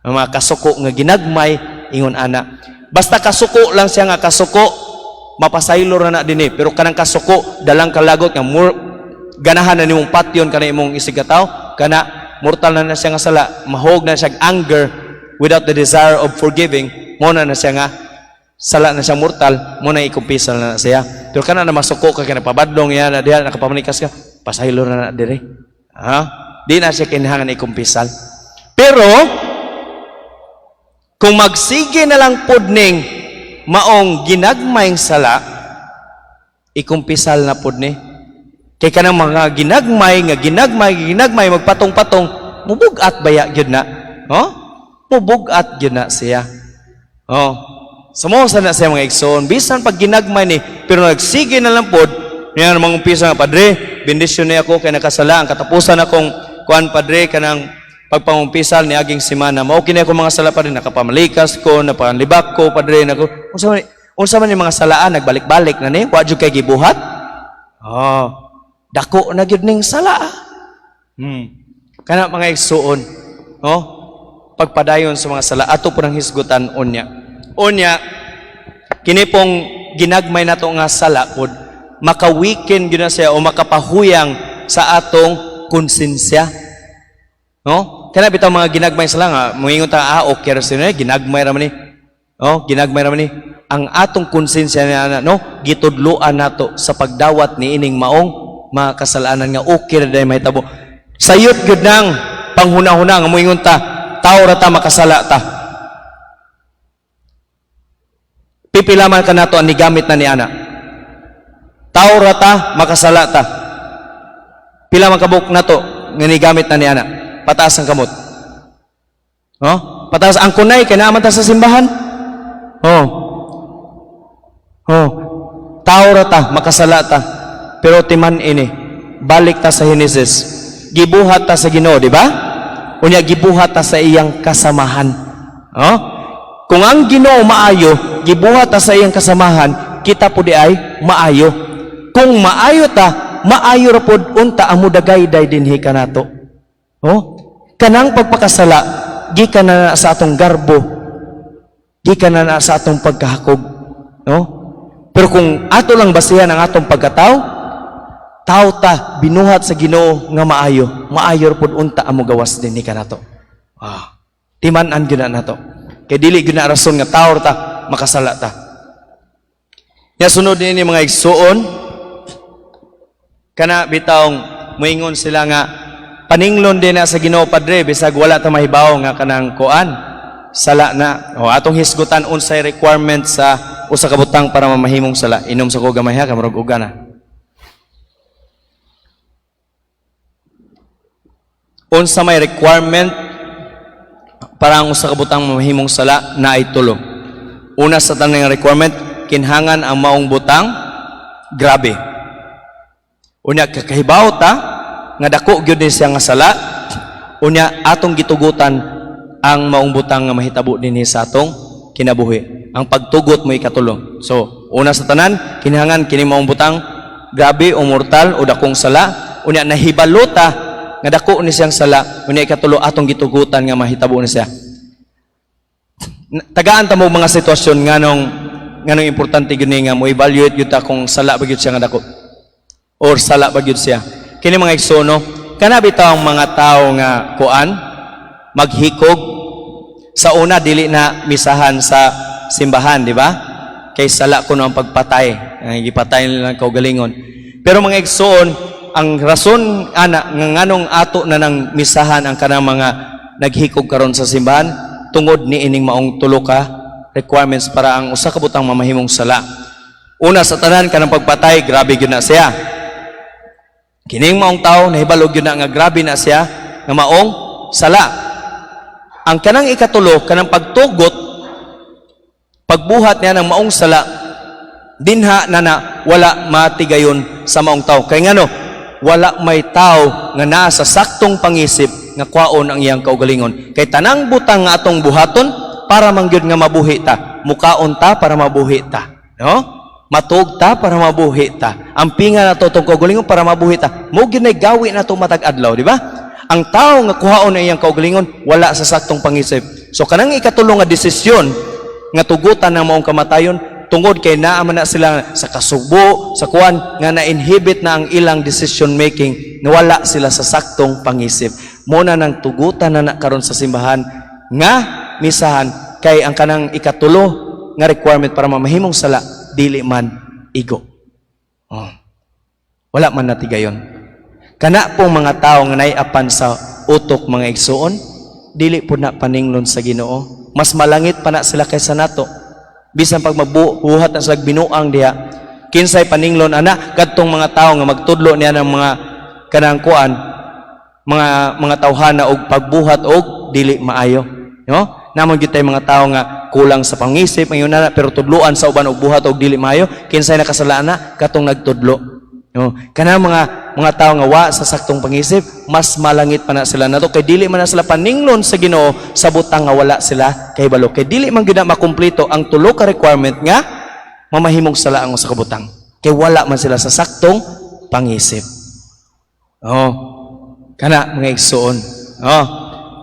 ang mga kasuko nga ginagmay, ingon ana. Basta kasuko lang siya nga kasuko, mapasaylo ra na dinhi. Pero kanang kasuko dalang kalagot nga more, ganahan na nimong patyon kana imong isigkatawo, kana mortal na na siya nga sala, mahog na siya anger without the desire of forgiving, mo na na siya nga sala na siya mortal, mo na ikumpisal na na siya. Pero kana na masuko ka kana pabadlong yan na diha nakapamanikas ka, pasaylo na na dire. Ha, di na siya kinahanglan ikumpisal. Pero kung magsige na lang pod ning maong ginagmayng sala, ikumpisal na pod ni. Kay kanang mga ginagmay nga ginagmay, ginagmay, magpatong-patong, mubug-at baya gyud na. Oh, mubug-at gyud na siya. Oh, sumosa na siya, mga igsoon. Bisan pag ginagmay ni, pero nagsige na lang pod, niya namang umpisa nga, "Padre, bendisyon niya ako kay nakasala. Ang katapusan akong kuan, padre, kanang pagpangumpisal ni aging semana. Mao kini ako mga sala, padre, nakapamalikas ko, napanlibak ko, padre, nako." Unsa man yung mga salaan, nagbalik-balik na ni, wa jud kay gibuhat? Oh, dako na gyud ning sala. Kana, mga igsuon, oh, pagpadayon sa mga sala ato po nang hisgutan unya. Unya kini pong ginagmay nato nga sala pod, makawiken gyud na siya o makapahuyang sa atong konsensya. No? Kana bitaw mga ginagmay sala nga moingon ta, "Ah, okay ra siya, ginagmay ra man ni." Oh, ginagmay ra man ni. Ang atong konsensya na, no, gitudloan nato sa pagdawat ni ining maong mga kasalanan nga okay ra day mahitabo. Sayop gyud nang panghuna-huna nga moingon ta, tao ra ta, makasala ta. Pipila man kanato ang nigamit na ni ana. Tao ra ta, makasala ta. Pila man kabuk nato nga nigamit na ni ana? Pataas ang kamot. Oh? Pataas ang kunay kay naa man ta sa simbahan. Oh. Oh. Tao ra ta, makasala ta. Pero timan ini, balik ta sa Genesis. Gibuhat ta sa Ginoo, di ba? Unya gibuhat ta sa iyang kasamahan. Oh? Kung ang Ginoo maayo, gibuhat ta sa iyang kasamahan, kita po di ay maayo. Kung maayo ta, maayo ra pod unta ang mudagayday dinhi kanato. Oh? Kanang pagpakasala, gikan na na sa atong garbo, gikan na na sa atong pagkahakog. No? Pero kung ato lang basihan ang atong pagkatao, tao ta, binuhat sa Ginoo nga maayo, maayo ra pod unta ang mogawas dinhi kanato. Ah, timan-an gyud na nato. Kay dili gyud na rason nga tao ra ta, makasala ta. Ya, sunod niini, mga igsuon, kana bitawng moingon sila nga paninglon din na sa Ginoo, padre, bisag wala ta mahibaw nga kanang kuan sala na. O, atong hisgutan unsay requirement sa usa ka butang para mamahimong sala. Inom sa ko gamay ha, kamurag uga na. Unsa may requirement para ang usa ka butang mamahimong sala? Na ay tulo. Una sa tanan nga requirement, kinhangan ang maong butang grabe. Unya kakahibaw ta nga dako gyud ni siya nga sala. Unya atong gitugutan ang maong butang nga mahitabo dinhi sa atong kinabuhi. Ang pagtugot mo ikatulo. So, una sa tanan, kinahanglan kini maong butang grabe o mortal o dakong sala. Unya nahibalo ta nga dako ni siyang sala. Unya ikatulo, atong gitugutan nga mahitabo ni siya. Tagaan ta mo mga sitwasyon nganong importante gyud ni nga mo evaluate gyud ta kung sala ba gyud siya nga dako or sala ba gyud siya. Kini, mga igsoon, no, kana bitaw ang mga tawo nga kuan maghikog sa una, dili na misahan sa simbahan, di ba? Kay sala kuno ang pagpatay. Ang gipatay nila ang kaugalingon. Pero, mga igsoon, ang rason ana nga nganong ato na nang misahan ang kanang mga naghikog karon sa simbahan, tungod ni ining maong tulo ka requirements para ang usa ka butang mamahimong sala. Una sa tanan, kanang pagpatay, grabe gyud na siya. Kining maong tao nahibalo gyud na nga grabe na siya nga maong sala. Ang kanang ikatulo, kanang pagtugot, pagbuhat niya ng maong sala, dinha na na wala matigayon sa maong tao. Kay ngano, wala may tao nga naa sa saktong pangisip nga kwaon ang iyang kaugalingon. Kay tanang butang nga atong buhaton para mangyud nga mabuhi ta. Mukaon ta para mabuhi ta. No? Matug ta para mabuhi ta. Ang pinga nato atong kaugalingon para mabuhi ta. Mao gyud nay gawi nato matag adlaw, di ba? Ang tao nga kuhaon ang iyang kaugalingon, wala sa saktong pangisip. So kanang ikatulo nga desisyon nga tugutan ng maong kamatayon, tungod kay naa man na sila sa kasubo, sa kuan nga na-inhibit na ang ilang decision making, nga wala sila sa saktong pangisip. Mo na nang tugutan na na karon sa simbahan nga misahan, kay ang kanang ikatulo nga requirement para mamahimong sala dili man igo. Oh. Wala man natigayon. Kana pong mga tao nga naiapan sa utok, mga igsuon, dili po na paninglon sa Ginoo. Mas malangit pa na sila kaysa nato. Bisan pag magbuhat na sila binuang diha, kinsay paninglon ana? Kadtong mga tao nga magtudlo niya ng mga kanang kuan, mga tawhana og pagbuhat og dili maayo. No? Namon gyud tay mga tao nga kulang sa pangisip, ngayon na, pero tudluan sa uban og buhat og dili maayo, kinsay nakasala ana? Katong nagtudlo. No? Kana mga tao nga wa sa saktong pangisip, mas malangit pa na sila nato kay dili man na sila paninglon sa Ginoo sa butang nga wala sila kahibalo. Kay dili man gyud na makumpleto ang tulo ka requirement nga mamahimong sala ang usa ka butang. Kay wala man sila sa saktong pangisip. Oh. Kana, mga igsuon. Oh.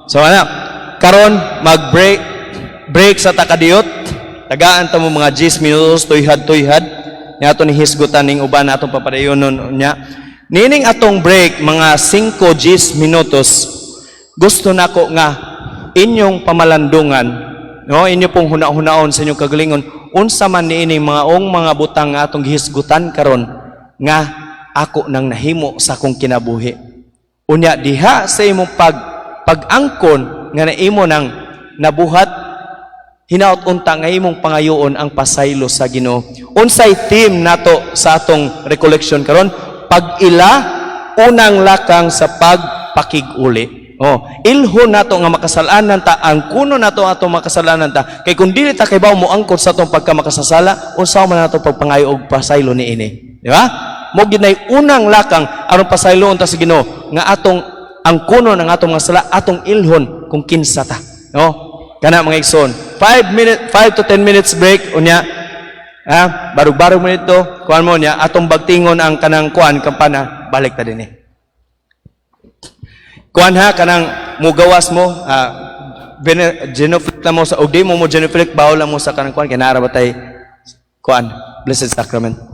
So ana, karon mag-break break sa takadiyot. Tagaan ta mo mga 10 minutos, tuyhad-tuyhad. Nya ato ni hisgutan ning uban atong papadayonon nya. Nining atong break mga 5 10 minutos, gusto nako nga inyong pamalandungan, no, inyo pong huna-hunaon sa inyong kagalingon, unsa man niini mga ong mga butang nga atong gihisgutan karon nga ako nang nahimo sa akong kinabuhi. Unya diha sa imong pag-angkon nga naimo nang nabuhat, hinaot unta nga imong pangayoon ang pasaylo sa Ginoo. Unsay theme nato sa atong recollection karon? Pag-ila, unang lakang sa pagpakig-uli. Oh, ilhon nato nga makasalanan ta, angkuno nato atong makasalanan ta. Kay kung dili ta kaybaw mo angkon sa atong pagkamakasasala, unsa man nato pagpangayo og pasaylo niini? Di ba? Mo gyud nay unang lakang aron pasayloon ta sa Ginoo nga atong angkunon ang atong mga sala, atong ilhon kung kinsa ta. No? Kana, mga igsoon. 5 minute 5 to 10 minutes break unya. Ha, barug-barug mo nito, kuan mo niya atong bagtingon ang kanang kuan kampana, balik ta dinhi. Kuan ha, kanang mugawas mo, genuflect na mo sa, og di mo mo genuflect, bawol lang mo sa kanang kuan kay naa ra ba tay kuan, Blessed Sacrament.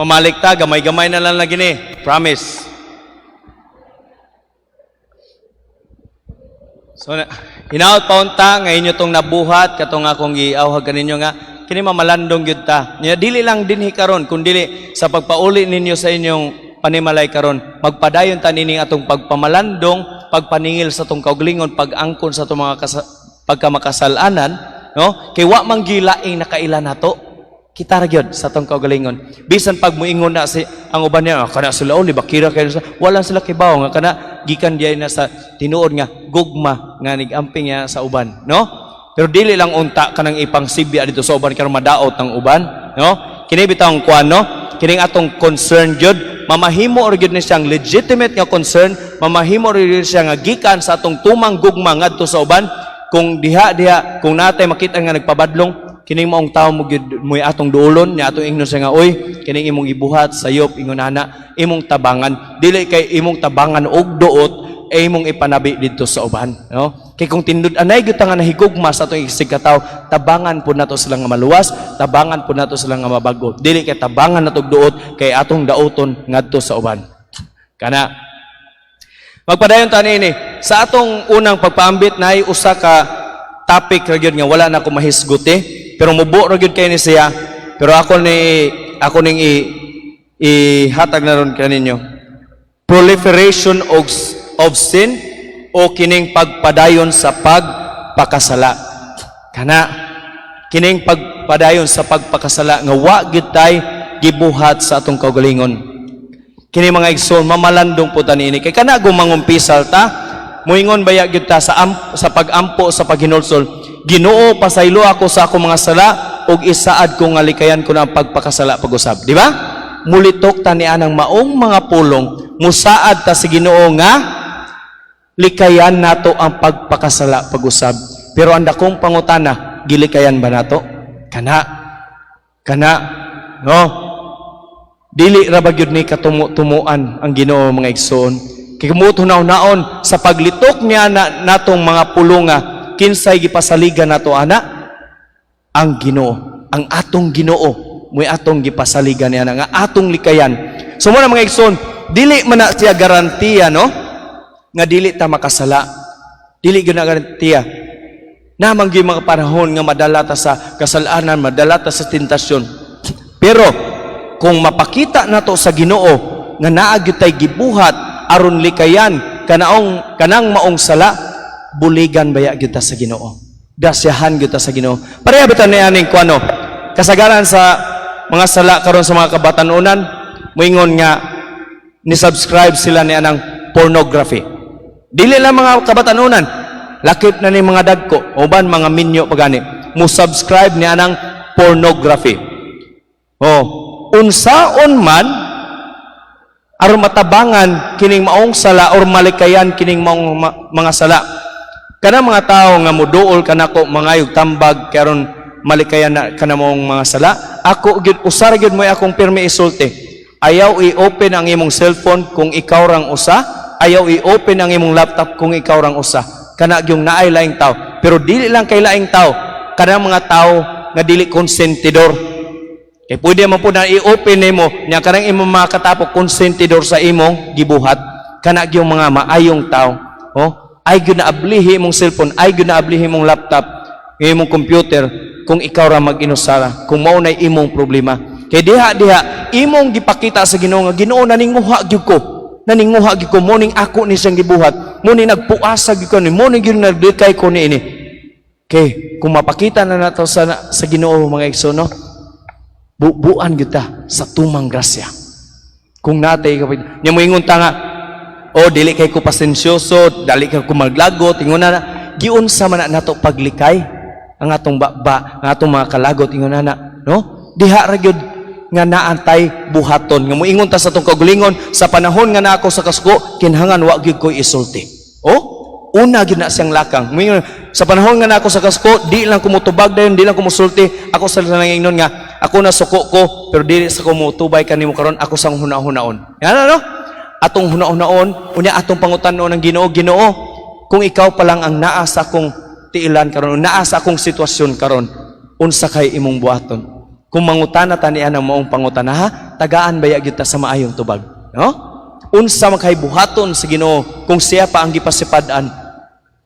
Pamalik ta, gamay-gamay na lang lagi ni. Promise. So, hinaot pa unta nga inyo tong nabuhat katong akong giawhag kaninyo nga kini mamalandong gyud ta. Nya dili lang dinhi karon, kun dili sa pagpauli ninyo sa inyong panimalay karon, magpadayon ta nining atong pagpamalandong, pagpaningil sa atong kaugalingon, pag-angkon sa atong mga pagkamakasal-anan, no? Kay wa man gilaing nakaila nato. Kita ra gyud sa atong kaugalingon. Bisan pag muingon na si ang uban niya, "Ah, kana sila oli bakira kayo sa," wala sila kibaw nga kana gikan diay na sa tinuod nga gugma nga nigamping niya sa uban, no? Pero dili lang unta kanang ipangsibya dito sa uban karon madaot ang uban, no? Kini bitawng kuan, no? Kining atong concern gyud, mamahimo ra gyud ni siyang legitimate nga concern, mamahimo ra gyud siya nga gikan sa atong tumang gugma ngadto sa uban. Kung diha diha kung natay makita nga nagpabadlong, kining maong tawo mo gyud mo'y atong duolon nya, atong ingnon siya nga, "Oy, kining imong ibuhat sayop," ingon ana, imong tabangan, dili kay imong tabangan og duot ay imong ipanabi didto sa uban, no? Kay kung tinud-anay gyud ta nga nahigugma sa atong isigkatawo, tabangan pud nato sila nga maluwas, tabangan pud nato sila nga mabago, dili kay tabangan nato og duot kay atong dauton ngadto sa uban. Kana magpadayon ta niini sa atong unang pagpaambit. Naay usa ka topic ra gyud nga wala na ko mahisguti, pero mubo ra gyud kay ni siya, pero ako ning ihatag na ron kaninyo: proliferation of sin o kining pagpadayon sa pagpakasala. Kana kining pagpadayon sa pagpakasala nga wa gyud tay gibuhat sa atong kaugalingon. Kini, mga igsoon, mamalandong po ta niini kay kana gumangumpisal ta, muingon baya gyud ta sa pag-ampo sa paghinulsol, "Ginoo, pasaylo ako sa akong mga sala ug isaad ko nga likayan ko na ang pagpakasala pag-usab," di ba? Mulitok ta ni anang maong mga pulong, musaad ta sa Ginoo nga likayan nato ang pagpakasala pag-usab. Pero ang dakong pangutana, gilikayan ba nato? Kana kana, no? Dili ra ba gyud ni katumo-tumuan ang Ginoo, mga igsoon? Kay kumuot hunaw-naon sa paglitok niya na natong mga pulunga, kinsay gipasaligan nato ana? Ang Ginoo, ang atong Ginoo mo'y atong gipasaligan niya nga atong likayan. So mo na, mga igsoon, dili man na siya garantiya, no, nga dili ta makasala. Dili gyud na garantiya. Naman gyud mga panahon nga madala ta sa kasalanan, madala ta sa tentasyon. Pero kung mapakita nato sa Ginoo nga naa gyud tay gibuhat aron likayan kanaong kanang maong sala, buligan baya gyud ta sa Ginoo. Grasyahan gyud ta sa Ginoo. Pareha bitaw ni aning kuano. Kasagaran sa mga sala karon sa mga kabatanunan, moingon nga ni-subscribe sila ni anang pornography. Dili lang mga kabatanunan, lakip na ni mga dagko, uban mga minyo pagani, mo subscribe ni anang pornography. Oh, unsaon man aron matabangan kining maong sala or malikayan kining maong mga sala. Kana mga tao nga muduol kanako mangayog tambag karon malikayan na kana maong mga sala, ako gyud, usara gyud mo akong pirmi isulti. Ayaw i-open ang imong cellphone kung ikaw rang usa, ayaw i-open ang imong laptop kung ikaw rang usa. Kana gyung naay laing tao. Pero dili lang kay laing tao, kanang mga tao nga dili konsentidor. Kay pwede man po na i-open nimo nya kanang imong mga katapok konsentidor sa imong gibuhat. Kana gyung mga maayong tao. Oh, ay gyud na ablihi imong cellphone, ay gyud na ablihi imong laptop, imong computer kung ikaw ra mag-inusara, kung mao nay imong problema. Kay diha diha imong gipakita sa Ginoo nga, "Ginoo, naninguha gyud ko. Naninguha gyud ko mo ning ako ni siyang gibuhat. Mo ni nagpuasa gyud ko ni mo ni gyud naglikay ko niini." Kay kung mapakita na nato sa Ginoo, mga igsoon, no, bubuan gyud ta sa tumang grasya. Kung natay kapit, nya moingon ta nga, "Oh, dili kay ko pasensyoso, dali kay ko maglagot," ingon na, giunsa man na nato paglikay ang atong baba, ang atong mga kalagot, ingon na, no? Diha ra gyud nga naantay buhaton nga moingon ta sa atong kaugalingon, "Sa panahon nga naa ako sa kasuko, kinahanglan wa gyud ko'y isulti." Oh, una gyud na siyang lakang. Moingon, "Sa panahon nga naa ako sa kasuko, di lang ko motubag dayon, di lang ko mosulti. Ako sa lang ingnon nga ako nasuko ko, pero dili sa ko motubay kanimo karon, ako sang huna-hunaon." Yan ano? Atong huna-hunaon, unya atong pangutan-on ang Ginoo, "Ginoo, kung ikaw pa lang ang naa sa akong tiilan karon, naa sa akong sitwasyon karon, unsa kay imong buhaton?" Kung mangutana ta niya ng maong pangutana, ha, tagaan baya gyud ta sa maayong tubag, no? Unsa man kay buhaton sa Ginoo kung siya pa ang gipasipad-an?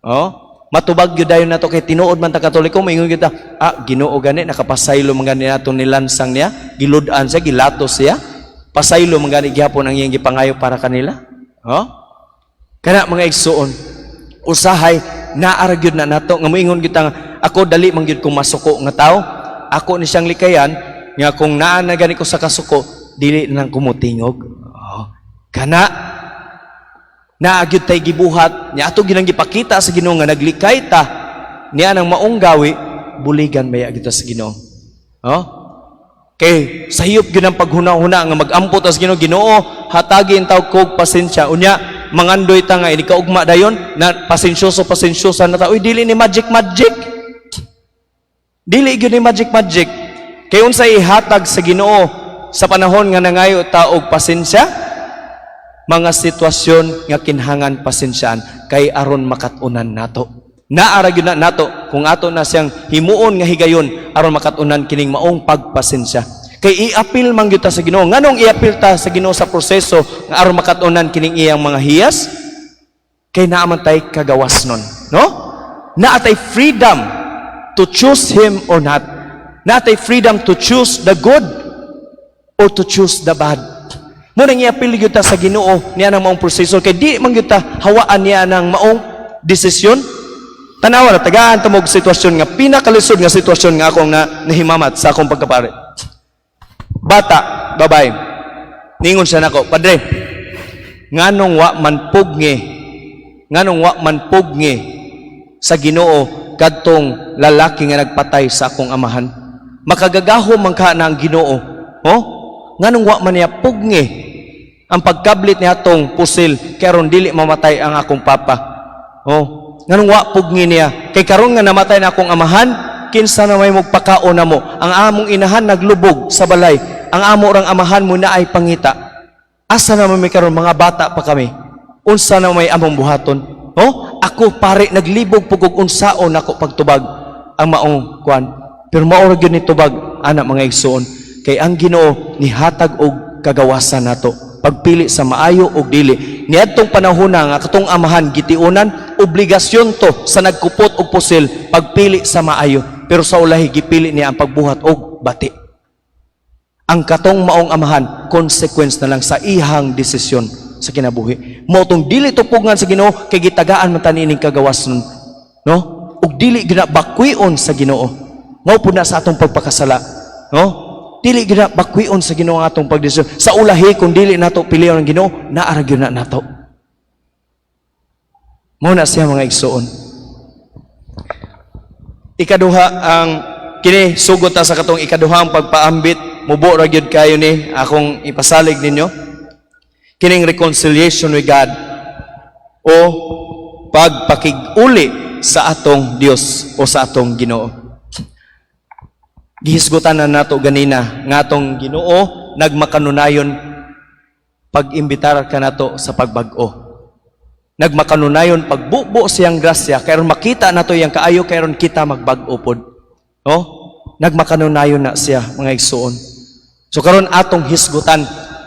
Oh? Matubag gyud dayon nato kay tinuod man ta Katoliko, moingon gyud ta, "Ah, Ginoo gani nakapasaylo man gani nato nilansang niya, gilud-an siya, gilatos siya. Pasaylo man gani gihapon ang iyang gipangayo para kanila." Oh? Kana, mga igsuon, usahay naa ra gyud na nato nga moingon gyud ta nga, "Ako dali man gyud kong masuko nga tao. Ako ni siyang likayan nga kung naa na gani ko sa kasuko, dili na lang ko motingog." Oh. Kana naa gyud tay gibuhat nya ato ginang gipakita sa Ginoo nga naglikay ta niya nang maong gawi, buligan baya kita sa Ginoo. Oh? Kay sayop gyud ang paghuna-huna nga mag-ampo ta sa Ginoo, "Ginoo, hatagi taw kog pasensya." Unya mangandoy ta nga ini kaugma dayon na pasensyoso pasensyosa na ta. Uy, dili ni magic magic. Dili gyud ni magic magic. Kay unsay ihatag sa Ginoo sa panahon nga nangayo ta og pasensya? Mga sitwasyon nga kinhangan pasensyaan kay aron makat-unan nato. Naa ra gyud na nato kung ato na siyang himuon nga higayon aron makat-unan kining maong pagpasensya. Kay iapil man gyud ta sa Ginoo. Nganong iapil ta sa Ginoo sa proseso nga aron makat-unan kining iyang mga hiyas? Kay naa man tay kagawas nun, no? Naa tay freedom to choose Him or not. Naa tay freedom to choose the good or to choose the bad. Mao nang iapil gyud ta sa Ginoo niya ng maong proseso kay di man gyud ta hawaan niya ng maong desisyon. Tanawa na, tagaan ta mo og sitwasyon nga pinakalisod nga sitwasyon nga akong na nahimamat sa akong pagkapare. Bata, babae. Ningon siya nako, "Padre, nganong wa man pugni sa Ginoo kadtong lalaki nga nagpatay sa akong amahan? Makagagahom man ka na ang Ginoo. Oh? Nganong wa man niya pugni ang pagkablit niya atong pusil kay aron dili mamatay ang akong papa? Oh, nganong wa pugni niya? Kay karon nga namatay na akong amahan, kinsa na may magpakaon namo? Ang among inahan naglubog sa balay. Ang amo rang amahan mo na ay pangita. Asa na may karon, mga bata pa kami? Unsa na may among buhaton? Oh, ako pare naglibog pug og unsaon nako pagtubag ang maong kwan." Pero mao ra gyud ni tubag ana, mga igsuon, kay ang Ginoo nihatag og kagawasan nato pagpili sa maayo og dili. Niadtong panahon nga katong amahan gitiunan, obligasyon to sa nagkupot og pusil pagpili sa maayo. Pero sa ulahi gipili niya ang pagbuhat og bati. Ang katong maong amahan, consequence na lang sa ihang desisyon sa kinabuhi. Mao tong dili to pugngan sa Ginoo kay gitagaan man ta niining kagawas nun, no? Ug dili gina bakwion sa Ginoo. Mao pud na sa atong pagpakasala, no? Dili gina bakwion sa Ginoo ang atong pagdesisyon. Sa ulahi kung dili nato pilion ang Ginoo, naa ra gyud na nato. Mao na siya, mga igsuon. Ikaduha ang kini, sugot ta sa katong ikaduhang pagpaambit, mubo ra gyud kayo ni akong ipasalig ninyo. Kining reconciliation with God o pagpakig-uli sa atong Dios o sa atong Ginoo. Gihisgutan na nato ganina nga atong Ginoo nagmakanunayon pag-imbitar kanato sa pagbag-o. Nagmakanunayon pagbubo siyang grasya kay aron makita nato iyang kaayo kay aron kita magbag-o pod. No? Nagmakanunayon na siya, mga igsuon. So karon atong hisgutan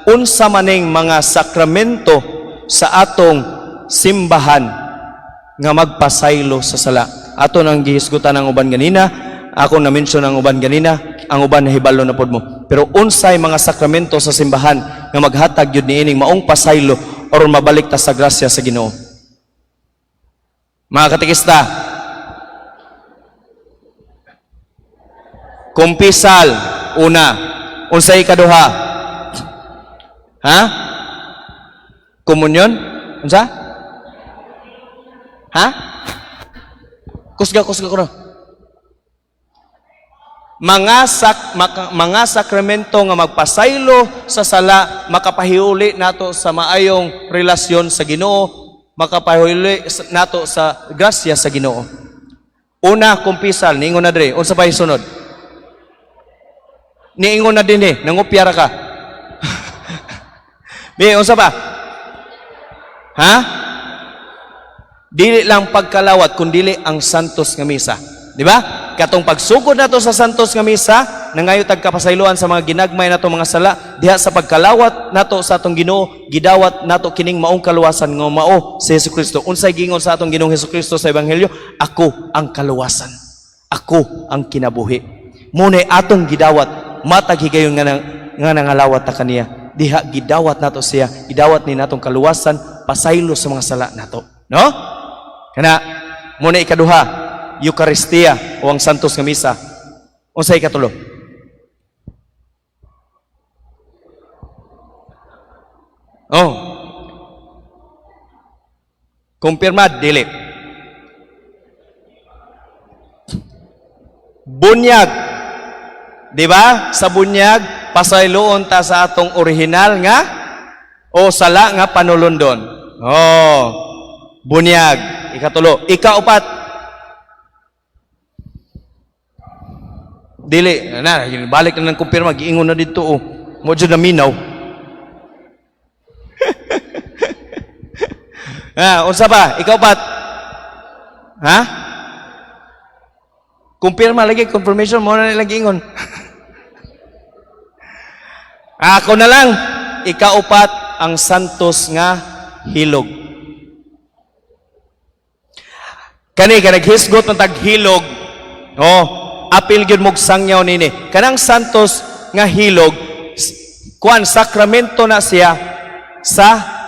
unsa maning mga sakramento sa atong simbahan nga magpasaylo sa sala. Ato nang gihisgutan ang uban ganina, ako na mention ang uban ganina, ang uban nahibalo na pod mo. Pero unsay mga sakramento sa simbahan nga maghatag gyud niining maong pasaylo aron mabalik ta sa grasya sa Ginoo? Mga katekista, kumpisal una, unsay ikaduha? Ha? Komunyon? Unsa? Ha? Kusga, kusga ko na. Mga sakramento nga magpasaylo sa sala, makapahiuli nato sa maayong relasyon sa Ginoo, makapahiuli nato sa grasya sa Ginoo. Una, kumpisal, niingon na dre. Unsa pa sunod? Niingon na din eh, nangupya ra ka. Bi, unsa pa? Ha? Dili lang pagkalawat, kundili ang Santos nga Misa. Di ba? Katong pagsugod nato sa Santos nga Misa, nangayo tag kapasayloan sa mga ginagmay nato mga sala, diha sa pagkalawat nato sa atong Ginoo, gidawat nato kining maong kaluwasan nga mao si Hesukristo. Unsay giingon sa atong Ginoong Hesukristo sa Ebanghelyo? Ako ang kaluwasan. Ako ang kinabuhi. Mao nay atong gidawat matag higayon nga nangalawat ta kaniya. Diha gidawat nato siya, gidawat ni natong kaluwasan, pasaylo sa mga sala nato. No? Kana mao na ikaduha, Eucharistia o ang Santos nga Misa. Unsay ikatulo? Oh. Kumpirmad, dili. Bunyag. Di ba? Sa bunyag, pasayloon ta sa atong original nga o sala nga panulundon. Oh. Bunyag. Ikatulo. Ikaupat. Dili. Na, balik na ng kumpirma. Giingon na dito. Oh. Mo dyan na minaw. Ah, unsa pa? Ikaupat. Ha? Kumpirma lagi, confirmation mo na lagi ingon. Ako na lang, ikaupat ang santos nga hilog. Kani ka naghisgot man tag hilog. Oh, apil gyud mog sangyaw nini. Kanang santos nga hilog, kuan sakramento na siya sa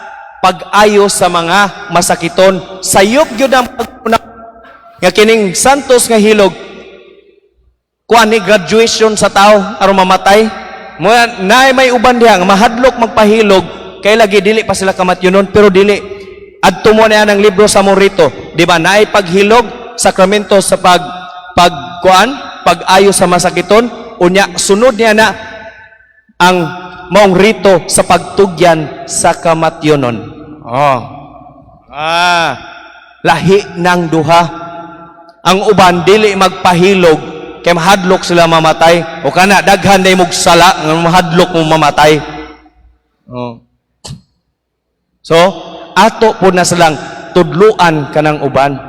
pag-ayo sa mga masakiton. Sayop gyud ang paguna nga kining santos nga hilog, kuan ni graduation sa tao aron mamatay. Mo naay may uban diha nga mahadlok magpahilog kay lagi dili pa sila kamatyonon, pero dili adto mo na ang libro sa Morito, di ba? Naay paghilog, sakramento sa pag pagkuan, pag-ayo sa masakiton, unya sunod niya na ang maong rito sa pagtugyan sa kamatyonon. Oh. Ah, lahi ng duha. Ang uban dili magpahilog kay mahadlok sila mamatay, o kana daghan day mog sala nga mahadlok mo mamatay. Oh. So, ato po na silang tudluan kanang uban.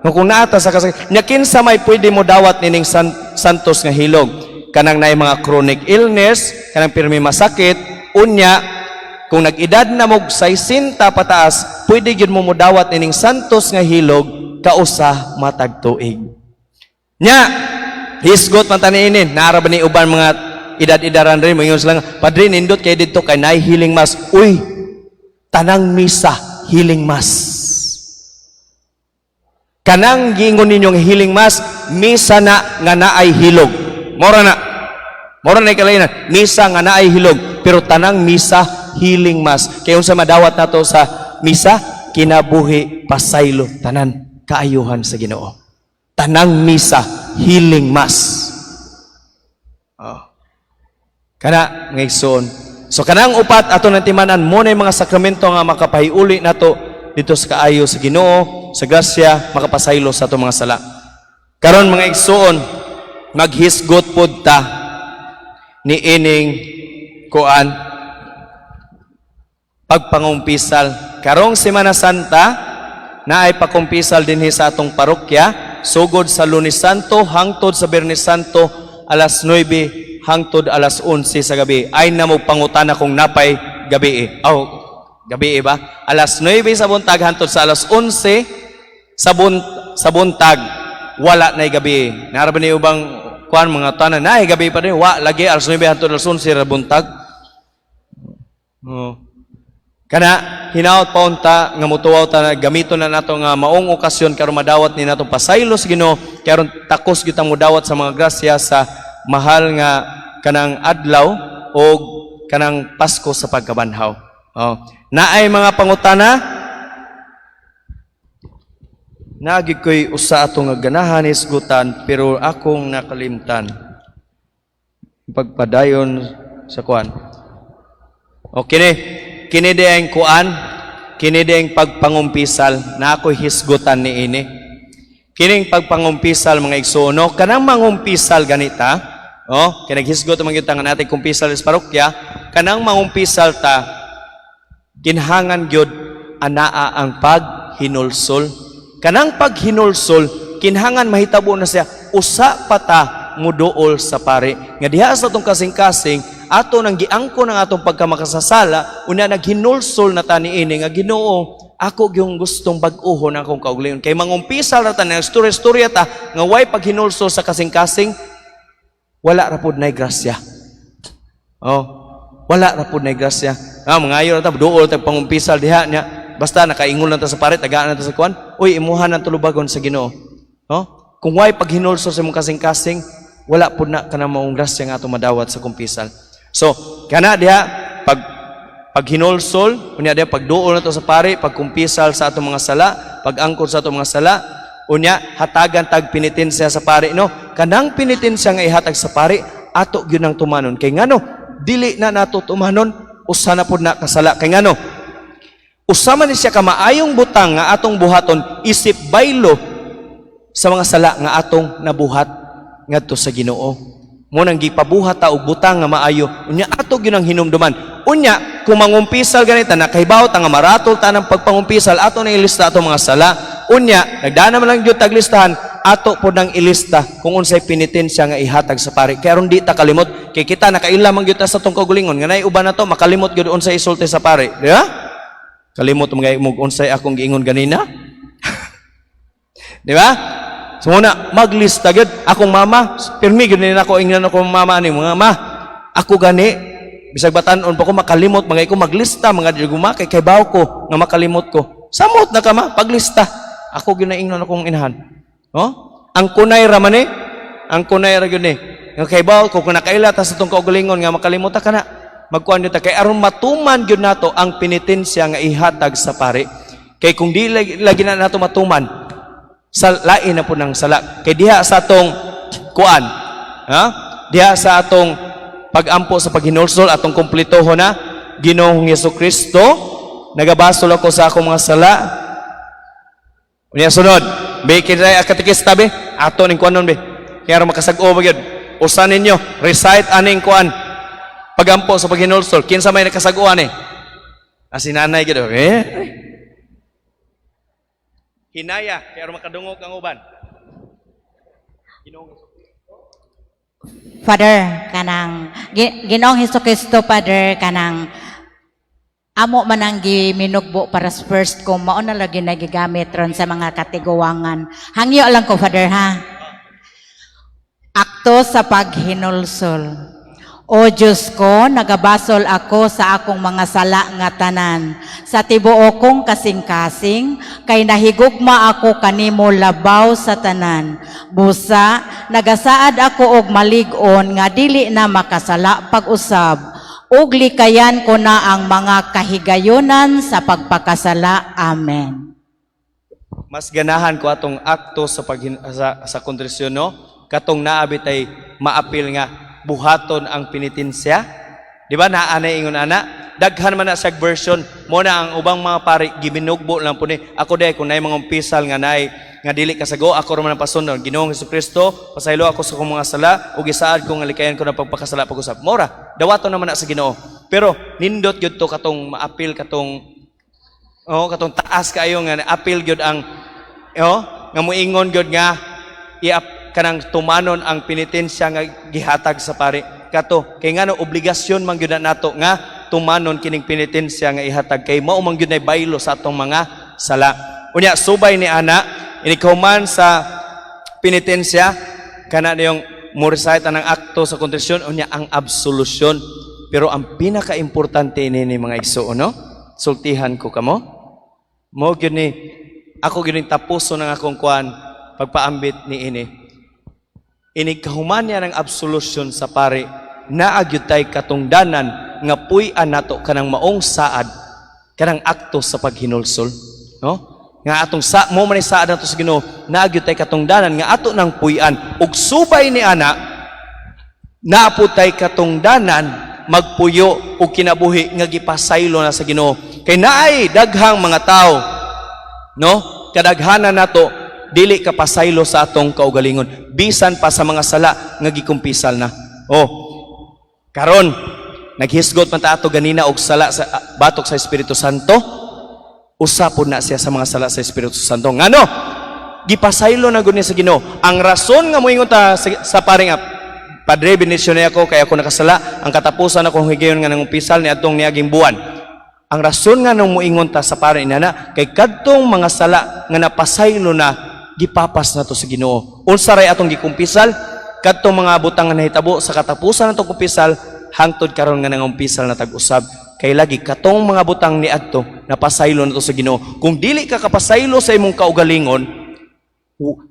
Nga kung naata sa kasakit, nya kinsa may pwede mo dawat nining santos nga hilog? Kanang naay mga chronic illness, kanang pirmi masakit, unya kung nag-edad na mog 60 pataas, pwede gyud mo modawat nining santos nga hilog kausa matag tuig. Nya, hisgot man tani ini, naara ba ni uban mga edad-edaran rin, moingon sila nga, "Padre, nindot kay didto kay naay healing mass." Uy, tanang misa, healing mass. Kanang giingon ninyong healing mass, misa na nga naay hilog. Mora na. Mora na ikalainan. Misa nga naay hilog, pero tanang misa healing mass. Kay unsa madawat nato sa misa? Kinabuhi, pasaylo, tanan kaayuhan sa Ginoo. Tanang misa healing mass. Oh. Kana mga igsoon. So kanang upat ato nang timan-an mo na yung mga sakramento nga makapahiuli nato dito sa kaayo sa Ginoo, sa grasya, makapasaylo sa atong mga sala. Karon mga igsoon, maghisgot pod ta ni ining kuan pagpangumpisal. Karong Semana Santa na ay pakumpisal dinhi sa atong parokya, sugod sa Lunes Santo hangtod sa Biyernes Santo alas 9 hangtod alas 11 sa gabi. Ay na mo pangutana kung napay gabi eh. Oh, gabi eh ba? Alas 9 sa buntag hangtod sa alas 11 sa buntag, wala na gabi. Nara ba ni ubang kuan mga tanan na gabi pa din? Wa lagi, alas 9 hangtod alas 11 ra buntag. Oh. Kana hinaot pa unta nga mutuwaw ta na gamiton na nato nga maong okasyon karon madawat ni nato pasaylo sa Ginoo, karon takos gyud ta modawat sa mga grasya sa mahal nga kanang adlaw o kanang Pasko sa pagkabanhaw. Oh. Naay mga pangutana? Naagi ko'y usa ato nga ganahan isgutan pero akong nakalimtan. Pagpadayon sa kuan. O kini, kini di kuan, kini di pagpangumpisal na ako'y hisgutan ni ini. Kining pagpangumpisal mga igsoon, no? Kanang mangumpisal ganita, oh, kay naghisgot man gyud ta nga natay kumpisal sa parokya, kanang mangumpisal ta kinhangan gyud anaa ang paghinulsol. Kanang paghinulsol, kinhangan mahitabo na siya usa pa ta ta muduol sa pare. Nga diha sa atong kasing-kasing, ato nang giangko ng atong pagkamakasasala, una naghinulsol na ta niini nga, "Ginoo, ako gyung gustong bag-uhon akong kaugalingon." Kay mangumpisal ra ta, nang istorya-istorya ta nga way paghinulsol sa kasing-kasing, wala ra pod nay grasya. Oh, wala ra pod nay grasya. Ah, mangayo ra ta, duol ta pangumpisal diha niya. Basta nakaingol lang ta sa pare, tagaan na ta sa kuan. Uy, imuha nang tulubagon sa Ginoo. Oh? Kung way paghinulsol sa imong kasing-kasing, wala pod na kanang maong grasya nga atong madawat sa kumpisal. So, kana diha paghinulsol, unya diha pagduol nato sa pare, pagkumpisal sa atong mga sala, pag-angkon sa atong mga sala, unya hatagan tag penitensya sa pare, no? Kanang penitensya nga ihatag sa pare, ato gyud nang tumanon. Kay ngano? Dili na nato tumanon, usa na pud na kasala. Kay ngano? Usa man ni siya ka maayong butang nga atong buhaton isip baylo sa mga sala nga atong nabuhat ngadto sa Ginoo. Mo nang gipabuhat ta og butang nga maayo, unya ato gyud ang hinumduman. Unya kung mangumpisal ganita, nakahibaw ta nga maratol ta ng pagpangumpisal, ato na ilista ato mga sala. Unya nagdana man lang gyud taglistahan, ato pod nang ilista kung unsay penitensya nga ihatag sa pare. Kay aron di ta kalimot, kay kita nakaila man gyud ta sa atong kaugalingon nga naay uban nato makalimot gyud unsay isulti sa pare, di ba? Kalimot mga imong unsay akong giingon ganina. Di ba? So muna, maglista gyud. Akong mama, pirmi gyud ni nako ingnan akong mama ni mga ma. Ako gani, bisag batan-on pa ko, makalimot mga ko maglista mga guma kay kaybaw ko nga makalimot ko. Samot na ka, ma, paglista. Ako gyud na ingnon akong inahan. Oh? Ang kunay ra man eh. Ang kunay ra gyud ni. Nga kaybaw ko kung nakaila ta sa atong kaugalingon nga makalimot ta kana. Magkuan gyud ta kay aron matuman gyud nato ang penitensya nga ihatag sa pare. Kay kung di lagi na nato matuman, sa lain na po ng sala. Kay diha sa atong kuan, ha? Diha sa atong pagampo sa paghinulsol, atong kumpletohon na, "Ginoong Hesus Kristo, nagabasol ako sa akong mga sala." Unya sunod, be kinay katekista be, ato ning kuanon be. Kaya aron makasag-o ba gyud. Usa ninyo, recite aning kuan. Pagampo sa paghinulsol, kinsa may nakasag-o ani? Ah, si nanay gyud. Eh. Hinaya, kaya aron makadungog ang uban. Ginoong Father, kanang Ginoong Hesus Kristo, Father, kanang amo man ang giminugbo para sa first ko, mao na lagi nagigamit ron sa mga katiguwangan. Hangyo lang ko, Father, ha. Akto sa paghinulsol. O Diyos ko, nagabasol ako sa akong mga sala nga tanan. Sa tibuok kong kasing-kasing, kay nahigugma ako kanimo labaw sa tanan. Busa, nagasaad ako og malig-on nga dili na makasala pag-usab. Ug likayan ko na ang mga kahigayonan sa pagpakasala. Amen. Mas ganahan ko atong akto sa kontrisyon, no, katong naa bitay maapil nga buhaton ang penitensya, di ba? Naa nay ingon ana, daghan man na siya version. Mo na ang ubang mga pari giminugbo lang po ni. Ako day kung naay mga umpisal nga naay nga dili kasago, ako ra man ang pasundon: "Ginoong Kristo, pasaylo ako sa akong mga sala ug gisaad ko nga likayan ko ng pagpakasala pag-usab." Mora dawaton naman na sa Ginoo, pero nindot gyud to katong maapil, katong, oh, katong taas kaayo nga apil gyud ang, oh, nga moingon gyud nga iap kanang tumanon ang penitensya nga gihatag sa pare. Kato kay ngano obligasyon man gyud na nato nga tumanon kining penitensya nga ihatag kay mao man gyud nay baylo sa atong mga sala. Unya subay ni ana, inig sa penitensya kana niyong mo recite ang akto sa kontrisyon, unya ang absolution. Pero ang pinaka-importante ni mga igsoon, no, sultihan ko kamo, mo gyud ni ako gyud ning tapuso ng akong kuan pagpaambit ni ini. Inig kahuman niya ng absolution sa pare, naa gyud tay katungdanan nga puy-an nato kanang maong saad, kanang akto sa paghinulsol, no? Nga atong sa mo man ni saad nato sa Ginoo, naa gyud tay katungdanan nga ato nang puy-an. Ug subay ni ana, naa po tay katungdanan magpuyo og kinabuhi nga gipasaylo na sa Ginoo. Kay naay daghang mga tao, no, kadaghanan nato dili ka pasaylo sa atong kaugalingon bisan pa sa mga sala nga gikumpisal na. Oh, karon naghisgot man ta ato ganina og sala sa batok sa Espiritu Santo. Usa pod na siya sa mga sala sa Espiritu Santo. Ngano? Gipasaylo na gud ni sa Ginoo. Ang rason nga moingon ta sa pare nga, "Padre, bendisyon ako kay ako nakasala, ang katapusan akong higayon nga nangumpisal ni atong niaging buwan." Ang rason nga nung moingon ta sa pare inana kay kadtong mga sala nga napasaylo na, gipapas na to sa Ginoo. Unsa ray atong gikumpisal? Kadtong mga butang nga nahitabo sa katapusan natong kumpisal hangtod karon nga nangumpisal na tag-usab. Kay lagi katong mga butang niadto, napasaylo na to sa Ginoo. Kung dili ka kapasaylo sa imong kaugalingon,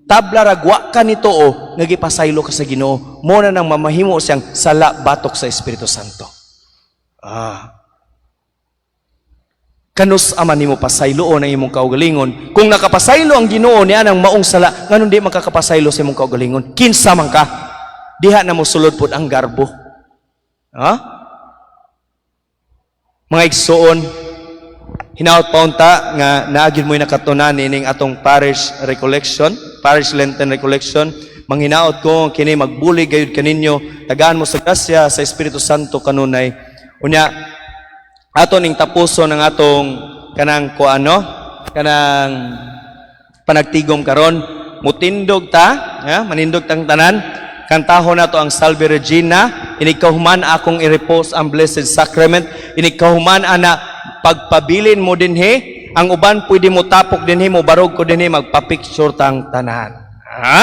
tabla ra wa ka nito o nga gipasaylo ka sa Ginoo. Mo na nang mamahimo siyang sala batok sa Espiritu Santo. Ah. Kanus ama nimo pasayloon ang imong kaugalingon? Kung nakapasaylo ang Ginoo niya ng maong sala, nganong di makakapasaylo sa imong kaugalingon? Kinsa man ka? Diha na mo sulod pod ang garbo. Ha? Mga igsuon, hinaot paunta nga naa gyud mo'y nakatunan ining atong parish recollection, parish Lenten recollection. Manghinaot ko kini magbulig gayud kaninyo, tagaan mo sa grasya sa Espiritu Santo kanunay. Unya, ato ning tapuson ang atong kanang kuano, kanang panagtigom karon. Mutindog ta, ya, manindog tang tanan. Kantahon nato ang Salve Regina. Inig kahuman, akong i-repose ang Blessed Sacrament. Inig kahuman ana, pagpabilin mo dinhi. Ang uban pwede mo tapok dinhi, mo barog ko dinhi, magpa-picture tang tanan. Ha?